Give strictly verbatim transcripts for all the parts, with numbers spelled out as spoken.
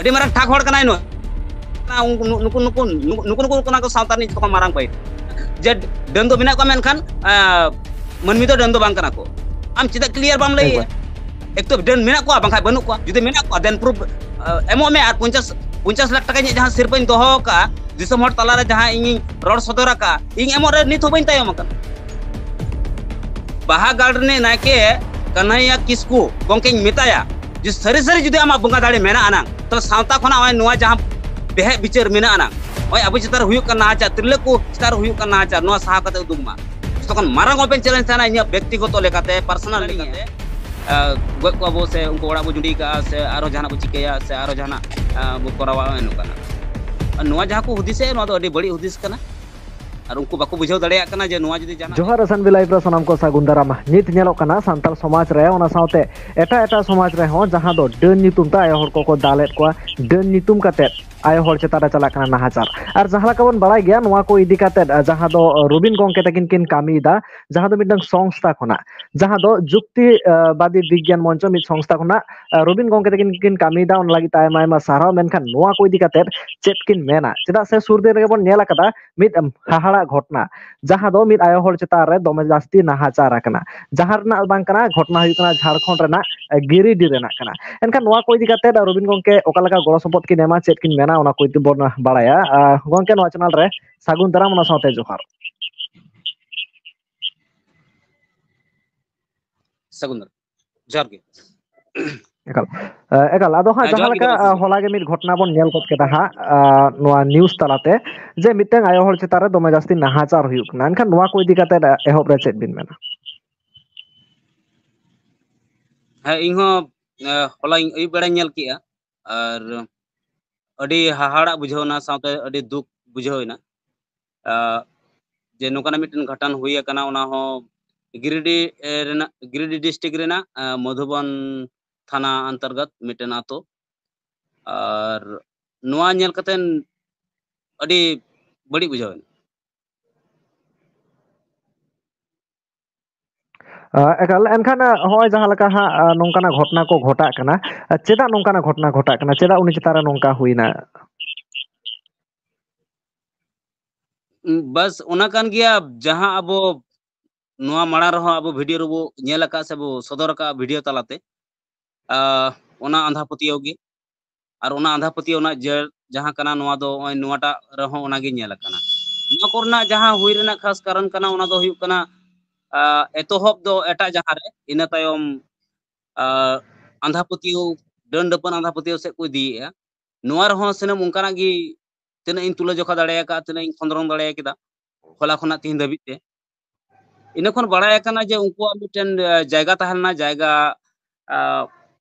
ᱟᱹᱰᱤ ᱢᱟᱨᱟᱝ ᱴᱷᱟᱠ ᱦᱚᱲ ᱠᱟᱱᱟᱭ ᱱᱩᱭ᱾ ᱱᱩᱠᱩ ᱱᱩᱠᱩ ᱱᱩᱠᱩ ᱱᱩᱠᱩ ᱱᱩᱠᱩ ᱱᱩᱠᱩ ᱠᱟᱱᱟ ᱠᱚ ᱥᱟᱶᱛᱟ ᱨᱤᱱᱤᱡ ᱡᱚᱛᱚ ᱠᱷᱚᱱ ᱢᱟᱨᱟᱝ ᱵᱟᱹᱭᱨᱤ᱾ ᱡᱮ ᱰᱟᱹᱱ ᱫᱚ ᱢᱮᱱᱟᱜ ᱠᱚᱣᱟ, ᱢᱮᱱᱠᱷᱟᱱ ᱢᱟᱹᱱᱢᱤ ᱫᱚ ᱰᱟᱹᱱ ᱫᱚ ᱵᱟᱝ ᱠᱟᱱᱟ ᱠᱚ᱾ ᱟᱢ ᱪᱮᱫᱟᱜ ᱠᱞᱤᱭᱟᱨ ᱵᱟᱢ ᱞᱟᱹᱭᱮᱜᱼᱟ? ᱮᱠ ᱛᱚ ᱰᱟᱹᱱ ᱢᱮᱱᱟᱜ ᱠᱚᱣᱟ, ᱵᱟᱝᱠᱷᱟᱱ ᱵᱟᱹᱱᱩᱜ ᱠᱚᱣᱟ᱾ ᱡᱩᱫᱤ ᱢᱮᱱᱟᱜ ᱠᱚᱣᱟ, ᱫᱮᱱ ᱯᱨᱩᱯᱷ ᱮᱢᱚᱜ ᱢᱮ᱾ ᱟᱨ ᱯᱚᱧᱪᱟᱥ ᱯᱚᱧᱪᱟᱥ ᱞᱟᱠᱷ ᱴᱟᱠᱟ ᱤᱧᱟᱹᱜ ᱡᱟᱦᱟᱸ ᱥᱤᱨᱯᱟᱹᱧ ᱫᱚᱦᱚ ᱟᱠᱟᱫᱼᱟ ᱫᱤᱥᱚᱢ ᱦᱚᱲ ᱛᱟᱞᱟᱨᱮ, ᱡᱟᱦᱟᱸ ᱤᱧᱤᱧ ᱨᱚᱲ ᱥᱚᱫᱚᱨ ᱟᱠᱟᱫᱼᱟ, ᱤᱧ ᱮᱢᱚᱜ ᱨᱮ ᱱᱤᱛ ᱦᱚᱸ ᱵᱟᱹᱧ ᱛᱟᱭᱚᱢ ᱟᱠᱟᱱᱟ᱾ ᱵᱟᱦᱟ ᱜᱟᱲ ᱨᱤᱱᱤᱡ ᱱᱟᱭᱠᱮ ᱠᱟᱱᱦᱟᱭᱟ ᱠᱤᱥᱠᱩ ᱜᱚᱢᱠᱮᱧ ᱢᱮᱛᱟᱭᱟ ᱡᱮ ᱥᱟᱹᱨᱤ ᱥᱟᱹᱨᱤ ᱡᱩᱫᱤ ᱟᱢᱟᱜ ᱵᱚᱸᱜᱟ ᱫᱟᱲᱮ ᱢᱮᱱᱟᱜ ᱟᱱᱟᱝ, ᱛᱚᱵᱮ ᱥᱟᱶᱛᱟ ᱠᱷᱚᱱᱟᱜ ᱱᱚᱜᱼᱚᱭ ᱱᱚᱣᱟ ᱡᱟᱦᱟᱸ ᱵᱮᱦᱮᱫ ᱵᱤᱪᱟᱹᱨ ᱢᱮᱱᱟᱜ ᱟᱱᱟᱝ, ᱱᱚᱜᱼᱚᱭ ᱟᱵᱚ ᱪᱮᱛᱟᱱ ᱨᱮ ᱦᱩᱭᱩᱜ ᱠᱟᱱ ᱱᱟᱦᱟᱪᱟᱨ, ᱛᱤᱨᱞᱟᱹ ᱠᱚ ᱪᱮᱛᱟᱱ ᱨᱮ ᱦᱩᱭᱩᱜ ᱠᱟᱱ ᱱᱟᱦᱟᱪᱟᱨ, ᱱᱚᱣᱟ ᱥᱟᱦᱟ ᱠᱟᱛᱮ ᱩᱫᱩᱜ ᱢᱟ᱾ ᱡᱚᱛᱚ ᱠᱷᱚᱱ ᱢᱟᱨᱟᱝ ᱳᱯᱮᱱ ᱪᱮᱞᱮᱧᱡᱽ ᱛᱟᱦᱮᱱᱟ ᱤᱧᱟᱹᱜ ᱵᱮᱠᱛᱤᱜᱚᱛᱚ ᱞᱮᱠᱟᱛᱮ, ᱯᱟᱨᱥᱚᱱᱟᱞ ᱞᱮᱠᱟᱛᱮ᱾ ᱜᱚᱡ ᱠᱚᱣᱟ ᱵᱚ ᱥᱮ ᱩᱱᱠᱩ ᱚᱲᱟᱜ ᱵᱚ ᱡᱩᱸᱰᱤ ᱠᱟᱜᱼᱟ ᱥᱮ ᱟᱨᱚ ᱡᱟᱦᱟᱱᱟᱜ ᱵᱚ ᱪᱤᱠᱟᱹᱭᱟ ᱥᱮ ᱟᱨᱚ ᱡᱟᱦᱟᱱᱟᱜ ᱵᱚ ᱠᱚᱨᱟᱣᱟ, ᱱᱚᱝᱠᱟᱱᱟᱜ᱾ ᱟᱨ ᱱᱚᱣᱟ ᱡᱟᱦᱟᱸ ᱠᱚ ᱦᱩᱫᱤᱥᱮᱫ, ᱱᱚᱣᱟ ᱫᱚ ᱟᱹᱰᱤ ᱵᱟᱹᱲᱤᱡ ᱦᱩᱫᱤᱥ ᱠᱟᱱᱟ᱾ ᱟᱨ ᱩᱱᱠᱩ ᱵᱟᱠᱚ ᱵᱩᱡᱷᱟᱹᱣ ᱫᱟᱲᱮᱭᱟᱜ ᱠᱟᱱᱟ ᱡᱮ ᱱᱚᱣᱟ ᱡᱩᱫᱤ ᱡᱟᱦᱟᱱᱟᱜ ᱡᱚᱦᱟᱨ ᱮᱥ ᱮᱱ ᱵᱤ ᱞᱟᱭᱤᱵᱷ ᱨᱮ ᱥᱟᱱᱟᱢ ᱠᱚ ᱥᱟᱹᱜᱩᱱ ᱫᱟᱨᱟᱢ᱾ ᱱᱤᱛ ᱧᱮᱞᱚᱜ ᱠᱟᱱᱟ ᱥᱟᱱᱛᱟᱲ ᱥᱚᱢᱟᱡᱽ ᱨᱮ, ᱚᱱᱟ ᱥᱟᱶᱛᱮ ᱮᱴᱟᱜ ᱮᱴᱟᱜ ᱥᱚᱢᱟᱡᱽ ᱨᱮᱦᱚᱸ, ᱡᱟᱦᱟᱸ ᱫᱚ ᱰᱟᱹᱱ ᱧᱩᱛᱩᱢ ᱛᱮ ᱟᱭᱳ ᱦᱚᱲ ᱠᱚᱠᱚ ᱫᱟᱞᱮᱫ ᱠᱚᱣᱟ, ᱰᱟᱹᱱ ᱧᱩᱛᱩᱢ ᱠᱟᱛᱮ ᱟᱭᱳ ᱦᱚᱲ ᱪᱮᱛᱟᱱ ᱨᱮ ᱪᱟᱞᱟᱜ ᱠᱟᱱᱟ ᱱᱟᱦᱟᱪᱟᱨ᱾ ᱟᱨ ᱡᱟᱦᱟᱸ ᱞᱮᱠᱟ ᱵᱚᱱ ᱵᱟᱲᱟᱭ ᱜᱮᱭᱟ, ᱱᱚᱣᱟ ᱠᱚ ᱤᱫᱤ ᱠᱟᱛᱮ ᱡᱟᱦᱟᱸ ᱫᱚ ᱨᱚᱵᱤᱱ ᱜᱚᱢᱠᱮ ᱛᱟᱹᱠᱤᱱ ᱠᱤᱱ ᱠᱟᱹᱢᱤᱭᱮᱫᱟ, ᱡᱟᱦᱟᱸ ᱫᱚ ᱢᱤᱫᱴᱟᱝ ᱥᱚᱝᱥᱛᱷᱟ ᱠᱷᱚᱱᱟᱜ, ᱡᱟᱦᱟᱸ ᱫᱚ ᱡᱩᱠᱛᱤ ᱵᱟᱫᱤ ᱵᱤᱜᱽᱜᱟᱱ ᱢᱚᱧᱪᱚ, ᱢᱤᱫ ᱥᱚᱝᱥᱛᱷᱟ ᱠᱷᱚᱱᱟᱜ ᱨᱚᱵᱤᱱ ᱜᱚᱢᱠᱮ ᱛᱟᱹᱠᱤᱱ ᱠᱤᱱ ᱠᱟᱹᱢᱤᱭᱮᱫᱟ, ᱚᱱᱟ ᱞᱟᱹᱜᱤᱫ ᱛᱮ ᱟᱭᱢᱟ ᱟᱭᱢᱟ ᱥᱟᱨᱦᱟᱣ᱾ ᱢᱮᱱᱠᱷᱟᱱ ᱱᱚᱣᱟ ᱠᱚ ᱤᱫᱤ ᱠᱟᱛᱮ ᱪᱮᱫ ᱠᱤᱱ ᱢᱮᱱᱟ? ᱪᱮᱫᱟᱜ ᱥᱮ ᱥᱩᱨ ᱫᱤᱱ ᱨᱮᱜᱮ ᱵᱚᱱ ᱧᱮᱞ ᱟᱠᱟᱫᱟ ᱢᱤᱫ ᱦᱟᱦᱟᱲᱟᱜ ᱜᱷᱚᱴᱚᱱᱟ, ᱡᱟᱦᱟᱸ ᱫᱚ ᱢᱤᱫ ᱟᱭᱳ ᱦᱚᱲ ᱪᱮᱛᱟᱱ ᱨᱮ ᱫᱚᱢᱮ ᱡᱟᱹᱥᱛᱤ ᱱᱟᱦᱟᱪᱟᱨ ᱟᱠᱟᱱᱟ᱾ ᱡᱟᱦᱟᱸ ᱨᱮᱱᱟᱜ ᱵᱟᱝ ᱠᱟᱱᱟ, ᱜᱷᱚᱴᱚᱱᱟ ᱦᱩᱭᱩᱜ ᱠᱟᱱᱟ ᱡᱷᱟᱲᱠᱷᱚᱸᱰ ᱨᱮᱱᱟᱜ ᱜᱤᱨᱤᱰᱤ ᱨᱮᱱᱟᱜ ᱠᱟᱱᱟ᱾ ᱮᱱᱠᱷᱟᱱ ᱱᱚᱣᱟ ᱠᱚ ᱤᱫᱤ ᱠᱟᱛᱮ ᱨᱚᱵᱤᱱ ᱜᱚᱢᱠᱮ ᱚᱠᱟ ᱞᱮᱠᱟ ᱜᱚᱲᱚ ᱥᱚᱯᱚᱦᱚᱫ ᱠᱤᱱ ᱮᱢᱟ, ᱪᱮᱫ ᱠᱤᱱ ᱢᱮᱱᱟ, ᱚᱱᱟ ᱠᱚ ᱤᱫᱤ ᱵᱚᱱ ᱵᱟᱲᱟᱭᱟ᱾ ᱜᱚᱢᱠᱮ, ᱱᱚᱣᱟ ᱪᱮᱱᱮᱞ ᱨᱮ ᱥᱟᱹᱜᱩᱱ ᱫᱟᱨᱟᱢ, ᱚᱱᱟ ᱥᱟᱶᱛᱮ ᱡᱚᱦᱟᱨ᱾ ᱥᱟᱹᱜᱩᱱ ᱫᱟᱨᱟᱢ, ᱡᱚᱦᱟᱨ ᱜᱮ᱾ ᱮᱠᱟᱞ᱾ ᱮᱠᱟᱞ᱾ ᱟᱫᱚ ᱦᱟᱸᱜ ᱡᱟᱦᱟᱸ ᱞᱮᱠᱟ ᱦᱚᱞᱟ ᱜᱮ ᱢᱤᱫ ᱜᱷᱚᱴᱚᱱᱟ ᱵᱚᱱ ᱧᱮᱞ ᱜᱚᱫ ᱠᱮᱫᱟ ᱦᱟᱸᱜ, ᱱᱚᱣᱟ ᱱᱤᱭᱩᱡᱽ ᱛᱟᱞᱟᱛᱮ, ᱡᱮ ᱢᱤᱫᱴᱟᱝ ᱟᱭᱳ ᱦᱚᱲ ᱪᱮᱛᱟᱱ ᱨᱮ ᱫᱚᱢᱮ ᱡᱟᱹᱥᱛᱤ ᱱᱟᱦᱟᱪᱟᱨ ᱦᱩᱭᱩᱜ ᱠᱟᱱᱟ᱾ ᱮᱱᱠᱷᱟᱱ ᱱᱚᱣᱟ ᱠᱚ ᱤᱫᱤ ᱠᱟᱛᱮ ᱮᱦᱚᱵ ᱨᱮ ᱪᱮᱫ ᱵᱤᱱ ᱢᱮᱱᱟ? ᱦᱮᱸ, ᱤᱧ ᱦᱚᱸ ᱦᱚᱞᱟ ᱟᱹᱭᱩᱵ ᱵᱮᱲᱟᱧ ᱧᱮᱞ ᱠᱮᱜᱼᱟ, ᱟᱨ ᱟᱹᱰᱤ ᱦᱟᱦᱟᱲᱟᱜ ᱵᱩᱡᱷᱟᱹᱣ ᱮᱱᱟ, ᱥᱟᱶᱛᱮ ᱟᱹᱰᱤ ᱫᱩᱠ ᱵᱩᱡᱷᱟᱹᱣ ᱮᱱᱟ᱾ ᱡᱮ ᱱᱚᱝᱠᱟᱱᱟᱜ ᱢᱤᱫᱴᱮᱱ ᱜᱷᱟᱴᱟᱱ ᱦᱩᱭ ᱟᱠᱟᱱᱟ, ᱚᱱᱟ ᱦᱚᱸ ᱜᱤᱨᱤᱰᱤ ᱨᱮᱱᱟᱜ, ᱜᱤᱨᱤᱰᱤ ᱰᱤᱥᱴᱨᱤᱠᱴ ᱨᱮᱱᱟᱜ ᱢᱚᱫᱷᱩᱵᱚᱱ ᱛᱷᱟᱱᱟ ᱚᱱᱛᱚᱨᱜᱚᱛ ᱢᱤᱫᱴᱮᱱ ᱟᱛᱳ᱾ ᱟᱨ ᱱᱚᱣᱟ ᱧᱮᱞ ᱠᱟᱛᱮ ᱟᱹᱰᱤ ᱵᱟᱹᱲᱤᱡ ᱵᱩᱡᱷᱟᱹᱣ ᱮᱱᱟ᱾ ᱮᱠᱟᱞ᱾ ᱮᱱᱠᱷᱟᱱ ᱱᱚᱜᱼᱚᱭ ᱡᱟᱦᱟᱸ ᱞᱮᱠᱟ ᱦᱟᱸᱜ ᱱᱚᱝᱠᱟᱱᱟᱜ ᱜᱷᱚᱴᱚᱱᱟ ᱠᱚ ᱜᱷᱚᱴᱟᱜ ᱠᱟᱱᱟ, ᱪᱮᱫᱟᱜ ᱱᱚᱝᱠᱟᱱᱟᱜ ᱜᱷᱚᱴᱚᱱᱟ ᱜᱷᱚᱴᱟᱜ ᱠᱟᱱᱟ? ᱪᱮᱫᱟᱜ ᱩᱱᱤ ᱪᱮᱛᱟᱱ ᱨᱮ ᱱᱚᱝᱠᱟ ᱦᱩᱭᱱᱟ? ᱵᱟᱥ ᱚᱱᱟ ᱠᱟᱱ ᱜᱮᱭᱟ, ᱡᱟᱦᱟᱸ ᱟᱵᱚ ᱱᱚᱣᱟ ᱢᱟᱲᱟᱝ ᱨᱮᱦᱚᱸ ᱟᱵᱚ ᱵᱷᱤᱰᱤᱭᱳ ᱨᱮᱵᱚ ᱧᱮᱞ ᱟᱠᱟᱫ ᱥᱮ ᱵᱚ ᱥᱚᱫᱚᱨ ᱟᱠᱟᱫ ᱵᱷᱤᱰᱤᱭᱳ ᱛᱟᱞᱟᱛᱮ, ᱟᱸ, ᱚᱱᱟ ᱟᱸᱫᱷᱟ ᱯᱟᱹᱛᱭᱟᱹᱣ ᱜᱮ᱾ ᱟᱨ ᱚᱱᱟ ᱟᱸᱫᱷᱟ ᱯᱟᱹᱛᱭᱟᱹᱣ ᱨᱮᱱᱟᱜ ᱡᱮ ᱡᱟᱦᱟᱸ ᱠᱟᱱᱟ, ᱱᱚᱣᱟ ᱫᱚ ᱱᱚᱜᱼᱚᱭ ᱱᱚᱣᱟᱴᱟᱜ ᱨᱮᱦᱚᱸ ᱚᱱᱟᱜᱮ ᱧᱮᱞ ᱟᱠᱟᱱᱟ᱾ ᱱᱚᱣᱟ ᱠᱚᱨᱮᱱᱟᱜ ᱡᱟᱦᱟᱸ ᱦᱩᱭ ᱨᱮᱱᱟᱜ ᱠᱷᱟᱥ ᱠᱟᱨᱚᱱ ᱠᱟᱱᱟ, ᱚᱱᱟ ᱫᱚ ᱦᱩᱭᱩᱜ ᱠᱟᱱᱟ, ᱟᱸ, ᱮᱛᱚᱦᱚᱵ ᱫᱚ ᱮᱴᱟᱜ ᱡᱟᱦᱟᱸ ᱨᱮ, ᱤᱱᱟᱹ ᱛᱟᱭᱚᱢ, ᱟᱸ, ᱟᱸᱫᱷᱟ ᱯᱟᱹᱛᱭᱟᱹᱣ, ᱰᱟᱹᱱ ᱰᱟᱹᱯᱟᱹᱱ ᱟᱸᱫᱷᱟ ᱯᱟᱹᱛᱭᱟᱹᱣ ᱥᱮᱫ ᱠᱚ ᱤᱫᱤᱭᱮᱫᱼᱟ᱾ ᱱᱚᱣᱟ ᱨᱮᱦᱚᱸ ᱥᱟᱱᱟᱢ ᱚᱱᱠᱟᱱᱟᱜ ᱜᱮ, ᱛᱤᱱᱟᱹᱜ ᱤᱧ ᱛᱩᱞᱟᱹ ᱡᱚᱠᱷᱟ ᱫᱟᱲᱮ ᱟᱠᱟᱫᱼᱟ, ᱛᱤᱱᱟᱹᱜ ᱤᱧ ᱠᱷᱚᱸᱫᱽᱨᱚᱝ ᱫᱟᱲᱮ ᱠᱮᱫᱟ ᱦᱚᱞᱟ ᱠᱷᱚᱱᱟᱜ ᱛᱤᱦᱤᱧ ᱫᱷᱟᱹᱵᱤᱡ ᱛᱮ, ᱤᱱᱟᱹ ᱠᱷᱚᱱ ᱵᱟᱲᱟᱭ ᱟᱠᱟᱱᱟ ᱡᱮ ᱩᱱᱠᱩᱣᱟᱜ ᱢᱤᱫᱴᱮᱱ, ᱟᱸ, ᱡᱟᱭᱜᱟ ᱛᱟᱦᱮᱸ ᱞᱮᱱᱟ, ᱡᱟᱭᱜᱟ, ᱟᱸ,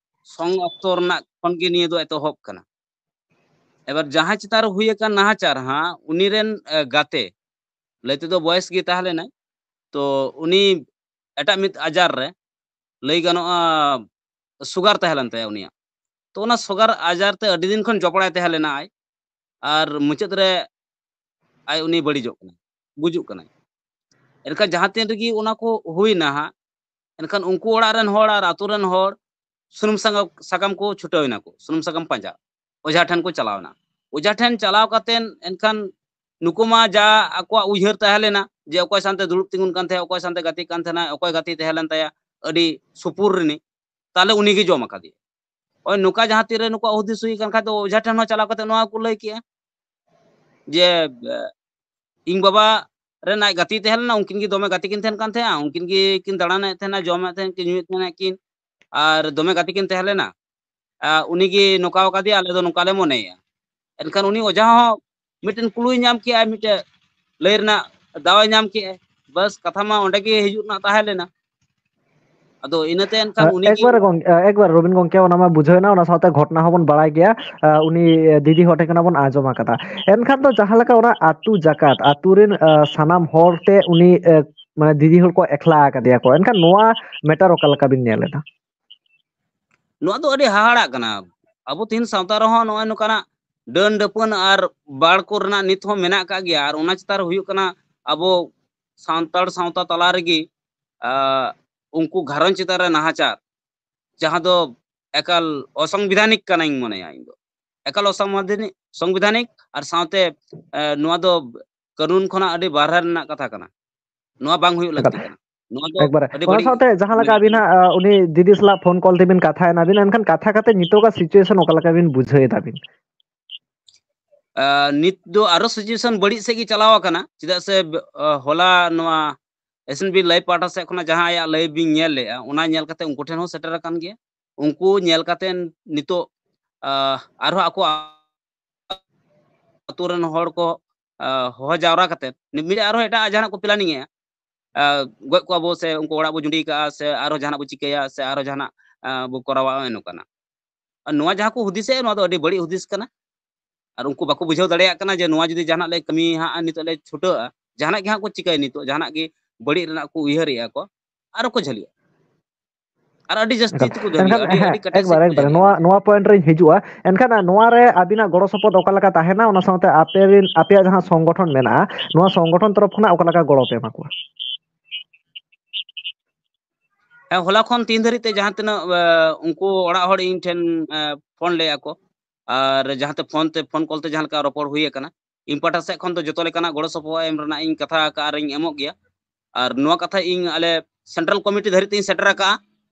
ᱥᱚᱝ ᱚᱠᱛᱚ ᱨᱮᱱᱟᱜ ᱠᱷᱚᱱ ᱜᱮ ᱱᱤᱭᱟᱹ ᱫᱚ ᱮᱛᱚᱦᱚᱵ ᱠᱟᱱᱟ᱾ ᱮᱵᱟᱨ ᱡᱟᱦᱟᱸ ᱪᱮᱛᱟᱱ ᱨᱮ ᱦᱩᱭ ᱟᱠᱟᱱ ᱱᱟᱦᱟᱪᱟᱨ ᱦᱟᱸᱜ, ᱩᱱᱤ ᱨᱮᱱ, ᱟᱸ, ᱜᱟᱛᱮ, ᱞᱟᱹᱭ ᱛᱮᱫᱚ ᱵᱚᱭᱮᱥ ᱜᱮ ᱛᱟᱦᱮᱸ ᱞᱮᱱᱟᱭ, ᱛᱚ ᱩᱱᱤ ᱮᱴᱟᱜ ᱢᱤᱫ ᱟᱡᱟᱨ ᱨᱮ, ᱞᱟᱹᱭ ᱜᱟᱱᱚᱜᱼᱟ, ᱥᱩᱜᱟᱨ ᱛᱟᱦᱮᱸ ᱞᱮᱱ ᱛᱟᱭᱟ ᱩᱱᱤᱭᱟᱜ᱾ ᱛᱚ ᱚᱱᱟ ᱥᱩᱜᱟᱨ ᱟᱡᱟᱨ ᱛᱮ ᱟᱹᱰᱤ ᱫᱤᱱ ᱠᱷᱚᱱ ᱡᱚᱯᱲᱟᱭ ᱛᱟᱦᱮᱸ ᱞᱮᱱᱟ ᱟᱡ, ᱟᱨ ᱢᱩᱪᱟᱹᱫ ᱨᱮ ᱟᱡ ᱩᱱᱤ ᱵᱟᱹᱲᱤᱡᱚᱜ ᱠᱟᱱᱟᱭ, ᱜᱩᱡᱩᱜ ᱠᱟᱱᱟᱭ᱾ ᱮᱱᱠᱷᱟᱱ ᱡᱟᱦᱟᱸ ᱛᱤᱱ ᱨᱮᱜᱮ ᱚᱱᱟ ᱠᱚ ᱦᱩᱭᱱᱟ ᱦᱟᱸᱜ, ᱮᱱᱠᱷᱟᱱ ᱩᱱᱠᱩ ᱚᱲᱟᱜ ᱨᱮᱱ ᱦᱚᱲ ᱟᱨ ᱟᱛᱳ ᱨᱮᱱ ᱦᱚᱲ ᱥᱩᱱᱩᱢ ᱥᱟᱠᱟᱢ, ᱥᱟᱠᱟᱢ ᱠᱚ ᱪᱷᱩᱴᱟᱹᱣ ᱮᱱᱟ ᱠᱚ, ᱥᱩᱱᱩᱢ ᱥᱟᱠᱟᱢ ᱯᱟᱸᱡᱟ᱾ ᱚᱡᱷᱟ ᱴᱷᱮᱱ ᱠᱚ ᱪᱟᱞᱟᱣ ᱮᱱᱟ᱾ ᱚᱡᱷᱟ ᱴᱷᱮᱱ ᱪᱟᱞᱟᱣ ᱠᱟᱛᱮᱱ ᱮᱱᱠᱷᱟᱱ ᱱᱩᱠᱩ ᱢᱟ ᱡᱟ ᱟᱠᱚᱣᱟᱜ ᱩᱭᱦᱟᱹᱨ ᱛᱟᱦᱮᱸ ᱞᱮᱱᱟ ᱡᱮ ᱚᱠᱚᱭ ᱥᱟᱶᱛᱮ ᱫᱩᱲᱩᱵ ᱛᱤᱸᱜᱩᱱ ᱠᱟᱱ ᱛᱟᱦᱮᱸᱫ, ᱚᱠᱚᱭ ᱥᱟᱶᱛᱮ ᱜᱟᱛᱮᱜ ᱠᱟᱱ ᱛᱟᱦᱮᱱᱟ, ᱚᱠᱚᱭ ᱜᱟᱛᱮ ᱛᱟᱦᱮᱸ ᱞᱮᱱ ᱛᱟᱭᱟ ᱟᱹᱰᱤ ᱥᱩᱯᱩᱨ ᱨᱤᱱᱤᱡ, ᱛᱟᱦᱞᱮ ᱩᱱᱤ ᱜᱮ ᱡᱚᱢ ᱟᱠᱟᱫᱮᱭᱟ᱾ ᱳᱭ ᱱᱚᱝᱠᱟ ᱡᱟᱦᱟᱸ ᱛᱤᱨᱮ ᱱᱩᱠᱩᱣᱟᱜ ᱦᱩᱫᱤᱥ ᱦᱩᱭ ᱠᱟᱱ ᱠᱷᱟᱡ ᱫᱚ ᱚᱡᱷᱟ ᱴᱷᱮᱱ ᱦᱚᱸ ᱪᱟᱞᱟᱣ ᱠᱟᱛᱮ ᱱᱚᱣᱟ ᱠᱚ ᱞᱟᱹᱭ ᱠᱮᱜᱼᱟ ᱡᱮ, ᱮ, ᱤᱧ ᱵᱟᱵᱟ ᱨᱮᱱ ᱟᱡ ᱜᱟᱛᱮ ᱛᱟᱦᱮᱸ ᱞᱮᱱᱟ, ᱩᱱᱠᱤᱱ ᱜᱮ ᱫᱚᱢᱮ ᱜᱟᱛᱮ ᱠᱤᱱ ᱛᱟᱦᱮᱸᱱ ᱠᱟᱱ ᱛᱟᱦᱮᱸᱜᱼᱟ, ᱩᱱᱠᱤᱱ ᱜᱮ ᱠᱤᱱ ᱫᱟᱬᱟᱱᱮᱫ ᱛᱟᱦᱮᱱᱟ, ᱡᱚᱢᱮᱫ ᱛᱟᱦᱮᱸᱱ ᱠᱤᱱ, ᱧᱩᱭᱮᱫ ᱛᱟᱦᱮᱱᱟ ᱠᱤᱱ, ᱟᱨ ᱫᱚᱢᱮ ᱜᱟᱛᱮ ᱠᱤᱱ ᱛᱟᱦᱮᱸ ᱞᱮᱱᱟ᱾ ᱟ, ᱩᱱᱤ ᱜᱮ ᱱᱚᱝᱠᱟ ᱟᱠᱟᱫᱮᱭᱟ, ᱟᱞᱮ ᱫᱚ ᱱᱚᱝᱠᱟ ᱞᱮ ᱢᱚᱱᱮᱭᱮᱜᱼᱟ᱾ ᱮᱱᱠᱷᱟᱱ ᱩᱱᱤ ᱚᱡᱷᱟ ᱦᱚᱸ ᱢᱤᱫᱴᱮᱱ ᱠᱞᱩᱭ ᱧᱟᱢ ᱠᱮᱜᱼᱟᱭ, ᱢᱤᱫᱴᱮᱱ ᱞᱟᱹᱭ ᱨᱮᱱᱟᱜ ᱫᱟᱣᱮ ᱧᱟᱢ ᱠᱮᱜᱼᱟᱭ᱾ ᱵᱟᱥ, ᱠᱟᱛᱷᱟ ᱢᱟ ᱚᱸᱰᱮ ᱜᱮ ᱦᱤᱡᱩᱜ ᱨᱮᱱᱟᱜ ᱛᱟᱦᱮᱸ ᱞᱮᱱᱟ᱾ ᱟᱫᱚ ᱤᱱᱟᱹᱛᱮ ᱮᱱᱠᱷᱟᱱ ᱩᱱᱤ ᱜᱮ ᱮᱠᱵᱟᱨᱮ ᱜᱚᱝ-, ᱮᱠᱵᱟᱨ ᱨᱚᱵᱤᱱ ᱜᱚᱝᱠᱮ, ᱚᱱᱟ ᱢᱟ ᱵᱩᱡᱷᱟᱹᱣ ᱮᱱᱟ, ᱚᱱᱟ ᱥᱟᱶᱛᱮ ᱜᱷᱚᱴᱚᱱᱟ ᱦᱚᱸᱵᱚᱱ ᱵᱟᱲᱟᱭ ᱜᱮᱭᱟ᱾ ᱟ, ᱩᱱᱤ ᱫᱤᱫᱤ ᱦᱚᱲ ᱴᱷᱮᱱ ᱠᱷᱚᱱᱟᱜ ᱵᱚᱱ ᱟᱸᱡᱚᱢ ᱟᱠᱟᱫᱟ᱾ ᱮᱱᱠᱷᱟᱱ ᱫᱚ ᱡᱟᱦᱟᱸ ᱞᱮᱠᱟ ᱚᱱᱟ ᱟᱹᱛᱩ ᱡᱟᱠᱟᱛ, ᱟᱹᱛᱩ ᱨᱮᱱ, ᱟ, ᱥᱟᱱᱟᱢ ᱦᱚᱲ ᱛᱮ ᱩᱱᱤ, ᱮ, ᱢᱟᱱᱮ ᱫᱤᱫᱤ ᱦᱚᱲ ᱠᱚ ᱮᱠᱞᱟ ᱟᱠᱟᱫᱮᱭᱟ ᱠᱚ, ᱮᱱᱠᱷᱟᱱ ᱱᱚᱣᱟ ᱢᱮᱴᱟᱨ ᱚᱠᱟ ᱞᱮᱠᱟ ᱵᱤᱱ ᱧᱮᱞ ᱮᱫᱟ? ᱱᱚᱣᱟ ᱫᱚ ᱟᱹᱰᱤ ᱦᱟᱦᱟᱲᱟᱜ ᱠᱟᱱᱟ᱾ ᱟᱵᱚ ᱛᱮᱦᱮᱧ ᱥᱟᱶᱛᱟ ᱨᱮᱦᱚᱸ ᱱᱚᱜᱼᱚᱭ ᱱᱚᱝᱠᱟᱱᱟᱜ ᱰᱟᱹᱱ ᱰᱟᱹᱯᱟᱹᱱ ᱟᱨ ᱵᱟᱲ ᱠᱚ ᱨᱮᱱᱟᱜ ᱱᱤᱛ ᱦᱚᱸ ᱢᱮᱱᱟᱜ ᱟᱠᱟᱫ ᱜᱮᱭᱟ᱾ ᱟᱨ ᱚᱱᱟ ᱪᱮᱛᱟᱱ ᱨᱮ ᱦᱩᱭᱩᱜ ᱠᱟᱱᱟ, ᱟᱵᱚ ᱥᱟᱱᱛᱟᱲ ᱥᱟᱶᱛᱟ ᱛᱟᱞᱟ ᱨᱮᱜᱮ, ᱟ, ᱩᱱᱠᱩ ᱜᱷᱟᱨᱚᱸᱡᱽ ᱪᱮᱛᱟᱱ ᱨᱮ ᱱᱟᱦᱟᱪᱟᱨ, ᱡᱟᱦᱟᱸ ᱫᱚ ᱮᱠᱟᱞ ᱚᱥᱚᱝᱵᱤᱫᱷᱟᱱᱤᱠ ᱠᱟᱱᱟᱧ ᱢᱚᱱᱮᱭᱟ ᱤᱧ ᱫᱚ᱾ ᱮᱠᱟᱞ ᱚᱥᱚᱝᱵᱤᱫᱷᱟᱱᱤᱠ, ᱥᱚᱝᱵᱤᱫᱷᱟᱱᱤᱠ ᱟᱨ ᱥᱟᱶᱛᱮ, ᱮ, ᱱᱚᱣᱟ ᱫᱚ ᱠᱟᱹᱱᱩᱱ ᱠᱷᱚᱱᱟᱜ ᱟᱹᱰᱤ ᱵᱟᱦᱨᱮ ᱨᱮᱱᱟᱜ ᱠᱟᱛᱷᱟ ᱠᱟᱱᱟ᱾ ᱱᱚᱣᱟ ᱵᱟᱝ ᱦᱩᱭᱩᱜ ᱮᱠᱟᱞ᱾ ᱞᱟᱹᱠᱛᱤ ᱠᱟᱱᱟ᱾ ᱱᱚᱣᱟ ᱫᱚ ᱮᱠᱵᱟᱨᱮ᱾ ᱟᱹᱰᱤ ᱚᱱᱟ ᱵᱟᱹᱲᱤᱡ ᱥᱟᱶᱛᱮ ᱡᱟᱦᱟᱸ ᱞᱮᱠᱟ ᱢᱮᱱᱟᱜᱼᱟ᱾ ᱟᱹᱵᱤᱱᱟᱜ, ᱟ, ᱩᱱᱤ ᱫᱤᱫᱤ ᱥᱟᱞᱟᱜ ᱯᱷᱳᱱ ᱠᱚᱞ ᱛᱮᱵᱤᱱ ᱠᱟᱛᱷᱟᱭᱮᱱᱟ ᱵᱤᱱ, ᱮᱱᱠᱷᱟᱱ ᱠᱟᱛᱷᱟ ᱠᱟᱛᱮ ᱱᱤᱛᱚᱜᱟᱜ situation ᱚᱠᱟ ᱞᱮᱠᱟ ᱵᱤᱱ ᱵᱩᱡᱷᱟᱹᱣ ᱮᱫᱟ ᱵᱤᱱ? ᱟ, ᱱᱤᱛ ᱫᱚ ᱟᱨᱚ situation ᱵᱟᱹᱲᱤᱡ ᱥᱮᱫ ᱜᱮ ᱪᱟᱞᱟᱣ ᱟᱠᱟᱱᱟ᱾ ᱪᱮᱫᱟᱜ ᱥᱮ, ᱟ, ᱦᱚᱞᱟ ᱱᱚᱣᱟ S N B live ᱯᱟᱦᱴᱟ ᱥᱮᱫ ᱠᱷᱚᱱᱟᱜ ᱡᱟᱦᱟᱸ ᱟᱭᱟᱜ live ᱵᱤᱱ ᱧᱮᱞ ᱞᱮᱜᱼᱟ, ᱚᱱᱟ ᱧᱮᱞ ᱠᱟᱛᱮ ᱩᱱᱠᱩ ᱴᱷᱮᱱ ᱦᱚᱸ ᱥᱮᱴᱮᱨ ᱟᱠᱟᱱ ᱜᱮᱭᱟ᱾ ᱩᱱᱠᱩ ᱧᱮᱞ ᱠᱟᱛᱮ ᱱᱤᱛᱚᱜ, ᱟ, ᱟᱨᱦᱚᱸ ᱟᱠᱚ ᱟᱹᱛᱩ ᱨᱮᱱ ᱦᱚᱲ ᱠᱚ, ᱟ, ᱦᱚᱦᱚ ᱡᱟᱣᱨᱟ ᱠᱟᱛᱮ ᱢᱤᱫ ᱟᱨᱦᱚᱸ ᱮᱴᱟᱜ ᱡᱟᱦᱟᱱᱟᱜ ᱠᱚ planning ᱮᱜᱼᱟ᱾ ᱟ, ᱜᱚᱡ ᱠᱚᱣᱟ ᱵᱚ, ᱥᱮ ᱩᱱᱠᱩ ᱚᱲᱟᱜ ᱵᱚ ᱡᱩᱸᱰᱤ ᱠᱟᱜᱼᱟ, ᱥᱮ ᱟᱨᱦᱚᱸ ᱡᱟᱦᱟᱱᱟᱜ ᱵᱚ ᱪᱤᱠᱟᱹᱭᱟ, ᱥᱮ ᱟᱨᱦᱚᱸ ᱡᱟᱦᱟᱱᱟᱜ, ᱟ, ᱵᱚ ᱠᱚᱨᱟᱣᱟ, ᱚᱱᱮ ᱱᱚᱝᱠᱟᱱᱟᱜ᱾ ᱟᱨ ᱱᱚᱣᱟ ᱡᱟᱦᱟᱸ ᱠᱚ ᱦᱩᱫᱤᱥᱮᱜᱼᱟ, ᱱᱚᱣᱟ ᱫᱚ ᱟᱹᱰᱤ ᱵᱟᱹᱲᱤᱡ ᱦᱩᱫᱤᱥ ᱠᱟᱱᱟ᱾ ᱟᱨ ᱩᱱᱠᱩ ᱵᱟᱠᱚ ᱵᱩᱡᱷᱟᱹᱣ ᱫᱟᱲᱮᱭᱟᱜ ᱠᱟᱱᱟ ᱡᱮ ᱱᱚᱣᱟ ᱡᱩᱫᱤ ᱡᱟᱦᱟᱱᱟᱜ ᱞᱮ ᱠᱟᱹᱢᱤ ᱦᱟᱸᱜ, ᱱᱤᱛᱚᱜ ᱞᱮ ᱪᱷᱩᱴᱟᱹᱜᱼᱟ, ᱡᱟᱦᱟᱱᱟᱜ ᱜᱮ ᱦᱟᱸᱜ ᱠᱚ ᱪᱤᱠᱟᱹᱭᱟ, ᱱᱤᱛᱚᱜ ᱡᱟᱦᱟᱱᱟᱜ ᱜᱮ ᱵᱟᱹᱲᱤᱡ ᱨᱮᱱᱟᱜ ᱠᱚ ᱩᱭᱦᱟᱹᱨᱮᱜᱼᱟ ᱠᱚ, ᱟᱨᱚ ᱠᱚ ᱡᱷᱟᱹᱞᱤᱜᱼᱟ᱾ ᱟᱨ ᱟᱹᱰᱤ ᱡᱟᱹᱥᱛᱤ ᱮᱠᱟᱞ᱾ ᱛᱮᱠᱚ ᱡᱷᱟᱹᱞᱤᱜᱼᱟ, ᱮᱱᱠᱷᱟᱱ, ᱟᱹᱰᱤ, ᱦᱮᱸ, ᱟᱹᱰᱤ ᱠᱟᱹᱴᱤᱡ ᱥᱮᱫ ᱮᱠᱵᱟᱨ, ᱠᱚ ᱮᱠᱵᱟᱨ᱾ ᱡᱷᱟᱹᱞᱤᱜᱼᱟ᱾ ᱱᱚᱣᱟ, ᱱᱚᱣᱟ point ᱨᱮᱧ ᱦᱤᱡᱩᱜᱼᱟ᱾ ᱮᱱᱠᱷᱟᱱ ᱱᱚᱣᱟ ᱨᱮ ᱟᱹᱵᱤᱱᱟᱜ ᱜᱚᱲᱚ ᱥᱚᱯᱚᱦᱚᱫ ᱚᱠᱟ ᱞᱮᱠᱟ ᱛᱟᱦᱮᱱᱟ, ᱚᱱᱟ ᱥᱟᱶᱛᱮ ᱟᱯᱮ ᱨᱮᱱ, ᱟᱯᱮᱭᱟᱜ ᱡᱟᱦᱟᱸ ᱥᱚᱝᱜᱚᱴᱷᱚᱱ ᱢᱮᱱᱟᱜᱼᱟ, ᱱᱚᱣᱟ ᱥᱚᱝᱜᱚᱴᱷᱚᱱ ᱛᱚᱨᱚᱯ ᱠᱷᱚᱱᱟᱜ ᱚᱠᱟ ᱞᱮᱠᱟ ᱜᱚᱲᱚ ᱯᱮ ᱮᱢᱟ ᱠᱚᱣᱟ? ᱦᱮᱸ, ᱦᱚᱞᱟ ᱠᱷᱚᱱ ᱛᱤᱦᱤᱧ ᱫᱷᱟᱹᱨᱤᱡ ᱛᱮ ᱡᱟᱦᱟᱸ ᱛᱤᱱᱟᱹᱜ, ᱮ, ᱩᱱᱠᱩ ᱚᱲᱟᱜ ᱦᱚᱲ ᱤᱧ ᱴᱷᱮᱱ, ᱮ, ᱯᱷᱳᱱ ᱞᱮᱫᱼᱟ ᱠᱚ, ᱟᱨ ᱡᱟᱦᱟᱸᱛᱮ ᱯᱷᱳᱱ ᱛᱮ, ᱯᱷᱳᱱ ᱠᱚᱞ ᱛᱮ ᱡᱟᱦᱟᱸ ᱞᱮᱠᱟ ᱨᱚᱯᱚᱲ ᱦᱩᱭ ᱟᱠᱟᱱᱟ, ᱤᱧ ᱯᱟᱦᱴᱟ ᱥᱮᱫ ᱠᱷᱚᱱ ᱫᱚ ᱡᱚᱛᱚ ᱞᱮᱠᱟᱱᱟᱜ ᱜᱚᱲᱚ ᱥᱚᱯᱚᱦᱚᱫ ᱮᱢ ᱨᱮᱱᱟᱜ ᱤᱧ ᱠᱟᱛᱷᱟ ᱟᱠᱟᱫᱼᱟ ᱟᱨ ᱤᱧ ᱮᱢᱚᱜ ᱜᱮᱭᱟ᱾ ᱟᱨ ᱱᱚᱣᱟ ᱠᱟᱛᱷᱟ ᱤᱧ ᱟᱞᱮ central committee ᱫᱷᱟᱹᱨᱤᱡ ᱛᱤᱧ ᱥᱮᱴᱮᱨ ᱟᱠᱟᱫᱼᱟ᱾